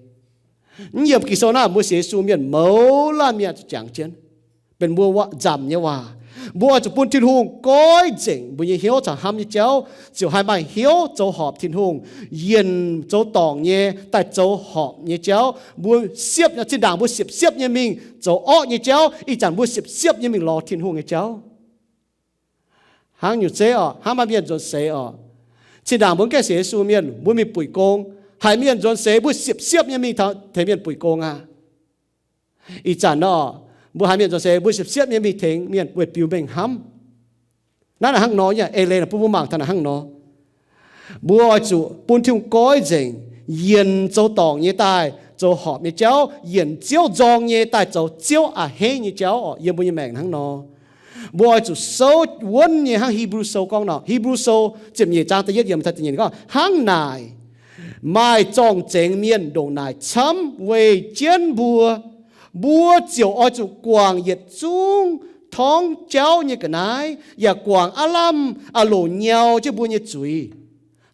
Mv yiemc Ging-Sou naaiv mbuo sienx Yesu mienh mouz laanh mienh zuqc jangx jienv, benx mbuo nzamc nyei waac. Mbuo oix zuqc bun Tin-Hungh goiv nzengc mbuo nyei hnyouv caux hnamv nyei jauv, ziouc haih maaih hnyouv zoux horpc Tin-Hungh, yienc zoux dorngc nyei daaih zoux horpc nyei jauv. Mbuo siepv, zinh ndaangc mbuo siepv-siepv nyei mingh zoux orqv nyei jauv, ih zanc mbuo siepv-siepv nyei mingh lorz Tin-Hungh nyei jauv. Hnangv nyungc zeiv oc, hnangv maaih mienh nzuonx seix oc. Zinh ndaangc mbuo mv gaengh sienx Yesu mienh, mbuo mingh buic gong, haiz mienh nzuonx seix, mbuo siepv-siepv nyei mingh tengx mienh buic gong aqv. Ih zanc nor, mbuo haiz mienh nzuonx seix, mbuo siepv-siepv nyei mingh tengx mienh weic biux mengh hnamv. Naaiv naaic hnangv nor, eix leiz bun mbuo mangc taux naaic hnangv nor. Mbuo oix zuqc bun Tin-Hungh goiv nzengc, yienc zoux dorngc nyei daaih zoux horpc nyei jauv, yienc Ziouv nzorng nyei daaih zoux Ziouv a'hneiv nyei jauv oc. Yiem mbuo nyei maengc hnangv nor, mbuo oix zuqc souv wuonv nyei hnangv Hipv^lu Sou gorngv nor. Hipv^lu Sou ziepc nyeic zaang da'yietv yiemc taux da'nyeic gorngv, Hnangv naaic, maaih zorng-zengx mienh ndongc naaic camv weih jienv mbuo. Mbuo ziouc oix zuqc guangc yietc zungv torngv jauv nyei ga'naaiv, yaac guangc aav lamh a'loc nyau jienv mbuo nyei zuiz.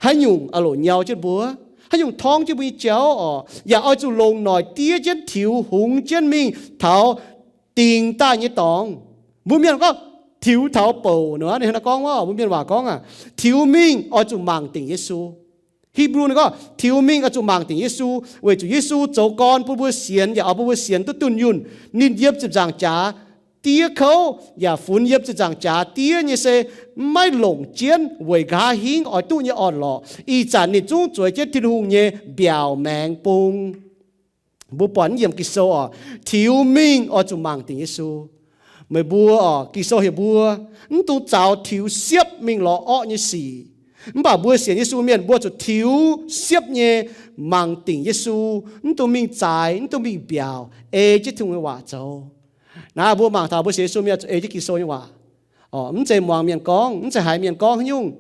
Haaix nyungc a'loc nyau jienv mbuo? Haaix nyungc torngv jienv mbuo nyei jauv oc? Yaac oix zuqc longc noic diev jienv tiux hungx jienv mingh taux dingc daaih nyei dorngx. Mbuo mienh gorngv tiux taux bouc nor, ninh hnangv naaiv gorngv, mbuo mienh waac gorngv aqv, tiux mingh oix zuqc mangc dingc Yesu. Hipv^lu ninh gorngv tiux mingh oix zuqc mangc dingc Yesu, weic zuqc Yesu zoux gorn bun mbuo sienx, yaac oix bun mbuo sienx duqv dunh yunh. Ninh yiem ziepc nzaangc jaax diev kouv, yaac funx yiem ziepc nzaangc jaax diev nyei se maiv longc jienv weic nqa'haav hingv oix duqv nyei orn-lorqc. Ih zanc ninh zungv zueiz jienv Tin-Hungh nyei mbiaauc maengx bung. Mbuo buatc yiem Ging-Sou oc, tiux mingh oix zuqc mangc dingc Yesu. Meih mbuo oc, Ging-Sou heuc mbuo mv dungx zaux tiux siepv mingh lorz orqv nyei sic. Mv baac mbuo sienx Yesu mienh, mbuo zuqc tiux siepv nyei mangc dingc Yesu, mv dungx mingh zaaix, mv dungx mingh mbiaauc, ei jienv Tin-Hungh nyei waac zoux. Naaiv mbuo mangc taux mbuo sienx Yesu mienh zuqc ei jienv Ging-Sou nyei waac. Mv zeiz muangx mienh gorngv, mv zeiz haiz mienh gorngv haaix nyungc.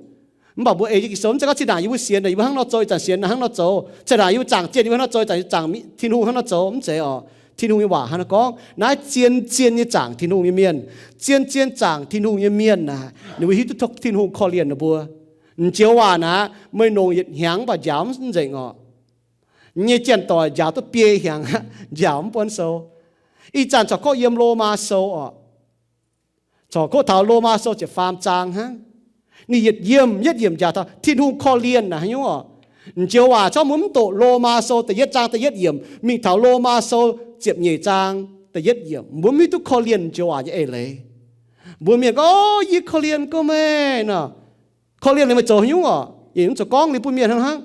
Mv baac mbuo ei jienv Ging-Sou, mv zeiz gorngv zinh ndaangc yie mbuo sienx, yie mbuo hnangv nor zoux, ih zanc sienx hnangv nor zoux, zinh ndaangc yie mbuo zaangc zienh, yie mbuo hnangv nor zoux, ih zanc zaangc Tin-Hungh hnangv nor zoux, mv zeiz oc. Tin-Hungh nyei waac hnangv nor gorngv, naaiv zien-zien nyei zaangc Tin-Hungh nyei mienh, zien-zien zaangc Tin-Hungh nyei mienh aah, ninh mbuo hiuv duqv tov Tin-Hungh korv-lienh ninh mbuo. M'njoux waac naaic, meih nongc yietc hnyangx mv baac njaaux mv nzengc oc. Nyei janx-doic njaaux duqv biei hnyangx aqv, njaaux mv buonv sou. Ih zanc corc kov yiem Lomaa Sou oc. Corc kov taux Lomaa Sou ziepc faam zaang hnangv. Ninh yietc yiemc yietc yiemc njaaux taux Tin-Hungh korv-lienh naaic haaix nyungc oc. M'njoux waac corc mbuo mv doqc Lomaa Sou da'yietv zaang da'yietv yiemc mingh taux Lomaa Sou ziepc nyeic zaang da'yietv yiemc, mbuo mv hiuv duqv korv-lienh m'njoux waac nyei eix leiz. Mbuo mienh gorngv, O, yie korv-lienh gouv meih nor. Korv-lienh liuz meih zoux haaix nyungc oc? Yie mv zoux gorngv liuz bun mienh hnangv hnangv.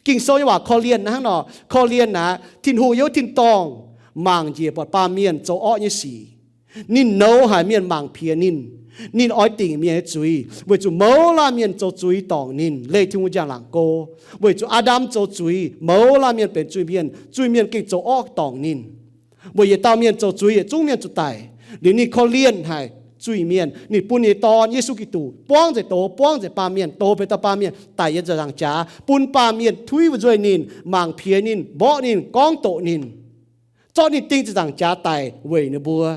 Ging-Sou nyei waac korv-lienh hnangv nor. Korv-lienh naaic, Tin-Hungh yiem wuov tin-dorngh mangc njiec buatc baamh mienh zoux orqv nyei sic. Ninh nouz haic mienh mangc piex ninh. Ninh oix dingc mienh nyei zuiz weic zuqc mouz laanh mienh zoux zuiz dorngc ninh, leih Tin-Hungh njang-laangc go. Weic zuqc Aa^ndam zoux zuiz, mouz laanh mienh benx zuiz-mienh, zuiz-mienh gengh zoux orqv dorngc ninh. Weic yietc dauh mienh zoux zuiz yietc zungv mienh zuqc daic. Liuz ninh korv-lienh haic zuiz-mienh, ninh bun ninh nyei Dorn, Yesu Giduc, buangv nzengc doz, buangv nzengc baamh mienh, doz benx dauh baamh mienh daic yiem nzaangc jaax, bun baamh mienh tuiv fu'jueiv ninh, mangc piex ninh, mborqv ninh, gorngv doqc ninh, zorqv ninh ding ziepc nzaangc jaax daic weic ninh mbuo.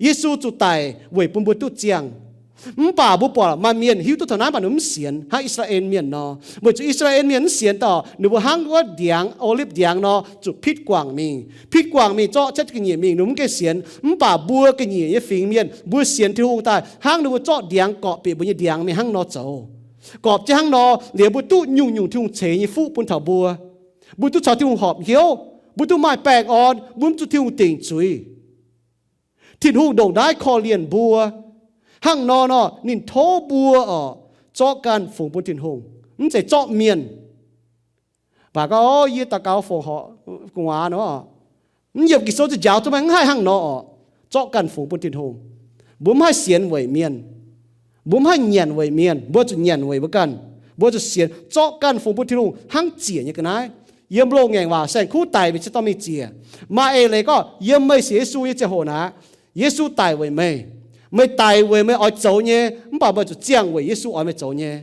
Yesu zuqc daic weic bun mbuo duqv ziangh. Mv baac mbuo buatc maaih mienh hiuv duqv taux naaiv, mv baac ninh mv sienx, hnangv I^saa^laa^en Mienh nor. Weic zuqc I^saa^laa^en Mienh mv sienx daaih, ninh mbuo hnangv wuov ndiangx, oliv ndiangx nor, zuqc pitv guangc mingh. Pitv guangc mingh, zorqv cuotv ga'nyiec mingh, ninh mbuo mv gaengh sienx. Mv baac mbuo ga'nyiec nyei fingx mienh, mbuo sienx Tin-Hungh daaih, hnangv ninh mbuo zorqv ndiangx gorpc bieqc mbuo nyei ndiangx mingh hnangv nor zoux. Gorpc jienv hnangv nor, liuz mbuo duqv nyungc-nyungc Tin-Hungh ceix nyei fuqv bun taux mbuo. Mbuo duqv caux Tin-Hungh horpc hnyouv, mbuo duqv maaih baengh orn, mbuo mv zuqc Tin-Hungh dingc zuiz. Tin-Hungh ndongc naaiv korv-lienh mbuo. Hnangv nor nor, ninh tov mbuo oc, zorqv ganh fungx bun Tin-Hungh, mv zeiz zorqv mienh. Mv baac gorngv, O, yie daux gaux fongc horc gu'nguaaz nor, mv yiem Ging-Sou ziouc njaaux duqv meih, mv haih hnangv nor oc. Zorqv ganh fungx bun Tin-Hungh. Mbuo mv haih sienx weic mienh. Mbuo mv haih nyanc weic mienh. Mbuo zuqc nyanc weic mbuo ganh. Mbuo zuqc sienx, zorqv ganh fungx bun Tin-Hungh hnangv ziec nyei ga'naaiv. Yiem loz-ngaengc waac saeng-kuv daic mingh se dorh mingh ziec. Maaih eix leiz gorngv yiem meih sienx Yesu nyei ziangh hoc naaic, Yesu daic weic meih. Meih daic weic meih oix zoux nyei, mv baac meih zuqc ziangh weic Yesu oix meih zoux nyei.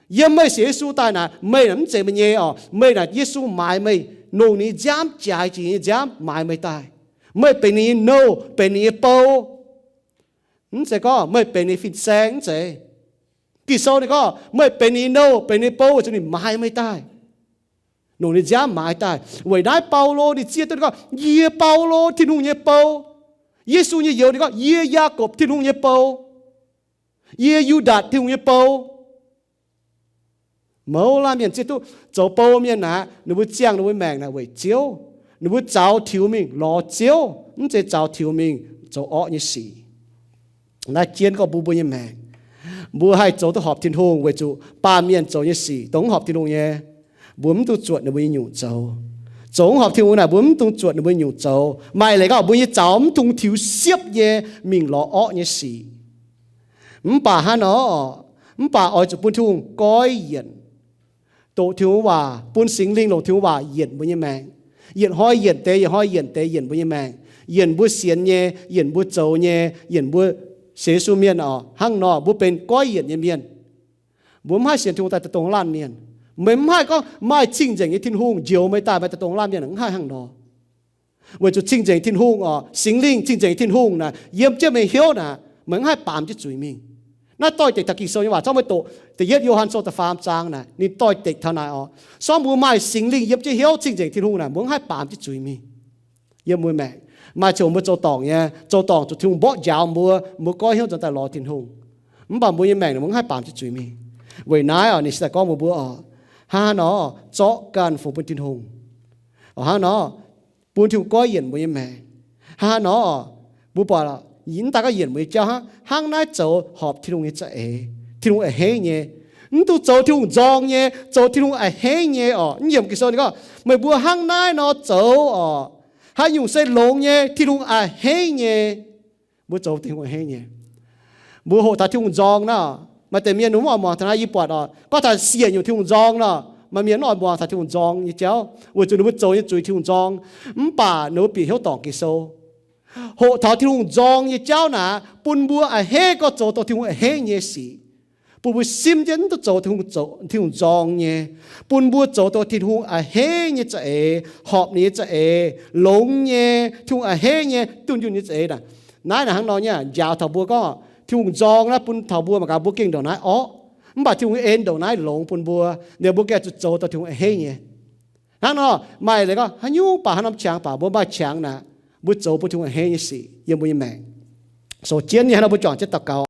Yiem meih sienx Yesu daaih naaic, meih naaic mv zeiz meih nyei oc. Meih naaic Yesu maaiz meih, longc ninh nyei nziaamv jaaix jiex nyei nziaamv maaiz meih daaih. Meih benx ninh nyei nouh, benx ninh nyei bou. Mv zeiz gorngv meih benx ninh fin-saeng, mv zeiz. Ging-Sou ninh gorngv meih benx ninh nyei nouh, benx ninh nyei bou, weic zuqc ninh maaiz meih daaih, longc ninh nziaamv maaiz daaih. Weic naaiv Baulo ninh zieqv duqv ninh gorngv, Yie Baulo, Tin-Hungh nyei bou. Yesu nyei youz ninh gorngv, Yie Yaagorpc, Tin-Hungh nyei bou. Yie Yu^ndaatc, Tin-Hungh nyei bou. Mouz laanh mienh zieqv duqv zoux bou mienh naaic, ninh mbuo ziangh ninh mbuo maengc naaic weic Ziouv. Ninh mbuo zaux tiux mingh lorz Ziouv, mv zeiz zaux tiux mingh zoux orqv nyei sic. Naaiv jienv gorngv mbuo, mbuo nyei maengc, mbuo haih zoux duqv horpc Tin-Hungh weic zuqc baamh mienh zoux nyei sic dongh mv horpc Tin-Hungh nyei, mbuo mv dungx zuotc ninh mbuo nyei nyungc zoux. Zoux mv horpc Tin-Hungh naaic, mbuo mv dungx zuotc ninh mbuo nyei nyungc zoux. Maaih leiz gorngv mbuo nyei zaux mv dungx tiux siepv nyei mingh lorz orqv nyei sic. Mv baac hnangv nor, mv baac oix zuqc bun Tin-Hungh goiv yienc, doqc Tin-Hungh waac, bun Singx Lingh longc Tin-Hungh waac yienc mbuo nyei maengc. Yietc hnoi yienc deix, yietc hnoi yienc deix, yienc mbuo nyei maengc, yienc mbuo sienx nyei, yienc mbuo zoux nyei, yienc mbuo sienx Yesu mienh oc. Hnangv nor mbuo benx goiv yienc nyei mienh. Mbuo mv haih sienx Tin-Hungh daaih daaih dongh laanh mienh. Meih mv haih gorngv maaih cing-nzengc nyei Tin-Hungh njoux meih daaih, meih daaih dongh laanh mienh, mv haih hnangv nor. Weic zuqc cing-nzengc Tin-Hungh oc, Singx Lingh cing-nzengc Tin-Hungh naaic yiem jienv meih hnyouv naaic, meih mv haih baamz jienv zuiz mingh. Naaiv doix-dekc taux Ging-Sou nyei waac, zorqv meih doqc da'yietv Yo^han Sou da'faam zaang naaic, ninh doix-dekc taux naaic oc. Sorng mbuo maaih Singx Lingh yiem jienv hnyouv, cing-nzengc Tin-Hungh naaic, mbuo mv haih baamz jienv zuiz mingh. Yiem mbuo maengc, maaih ziangh hoc mbuo zoux dorngc nyei, zoux dorngc zuqc Tin-Hungh mborqv njaaux mbuo, mbuo goiv hnyouv nzuonx daaih lorz Tin-Hungh. Mv baac mbuo nyei maengc ninh mbuo mv haih baamz jienv zuiz mingh. Weic naaiv oc, ninh se daaih gorngv mbuo, mbuo oc, hnangv haaix nor zorqv ganh fungx bun Tin-Hungh, hnangv haaix nor bun Tin-Hungh goiv yienc mbuo nyei maengc, hnangv haaix nor mbuo buatc, mv daaih gorngv yienc mbuo nyei jauv hnangv, hnangv naaiv zoux horpc Tin-Hungh nyei za'eix, Tin-Hungh a'hneiv nyei. Mv dungx zoux Tin-Hungh nzorng nyei, zoux Tin-Hungh a'hneiv nyei oc. Mv yiemc Ging-Sou ninh gorngv, meih mbuo hnangv naaiv nor zoux oc, haaix nyungc se longx nyei, Tin-Hungh a'hneiv nyei, mbuo zoux Tin-Hungh a'hneiv nyei. Mbuo hoqc taux Tin-Hungh nzorng naaiv, maaih deix mienh ninh mv oix muangx taux naaiv. Yie buatc oc, gorngv taux siec nyungc Tin-Hungh nzorng nor, maaih mienh mv oix muangx taux Tin-Hungh nzorng nyei jauv, weic zuqc ninh mbuo zoux nyei zuiz Tin-Hungh nzorng. Mv baac ninh mbuo bieqc hnyouv dorngc Ging-Sou, hoqc taux Tin-Hungh nzorng nyei jauv naaic, bun mbuo a'hneiv gorngv zoux dongh Tin-Hungh a'hneiv nyei sic, bun mbuo simv jienv mv duqv zoux Tin-Hungh, zoux Tin-Hungh nzorng nyei, bun mbuo zoux dongh Tin-Hungh a'hneiv nyei za'eix, horpc ninh nyei za'eix, longx nyei, Tin-Hungh a'hneiv nyei, dunh yunh nyei za'eix naaic. Naaiv naaic hnangv nor nyei, njaaux taux mbuo gorngv Tin-Hungh nzorng naaiv bun taux mbuo mangc gaax mbuo gengh ndongc naaiv orqv, mv baac Tin-Hungh en ndongc naaiv longx bun mbuo, ninh mbuo gengh zuqc zoux dongh Tin-Hungh a'hneiv nyei. Hnangv nor, maaih leiz gorngv haaix nyungc baac, haaix norm qangx baac, mbuo maaih qangx naaic, mbuo zoux bun Tin-Hungh a'hneiv nyei sic yiem mbuo nyei maengc. Sou jienv nyei hnangv nor mbuo juangc jienv daux gaux.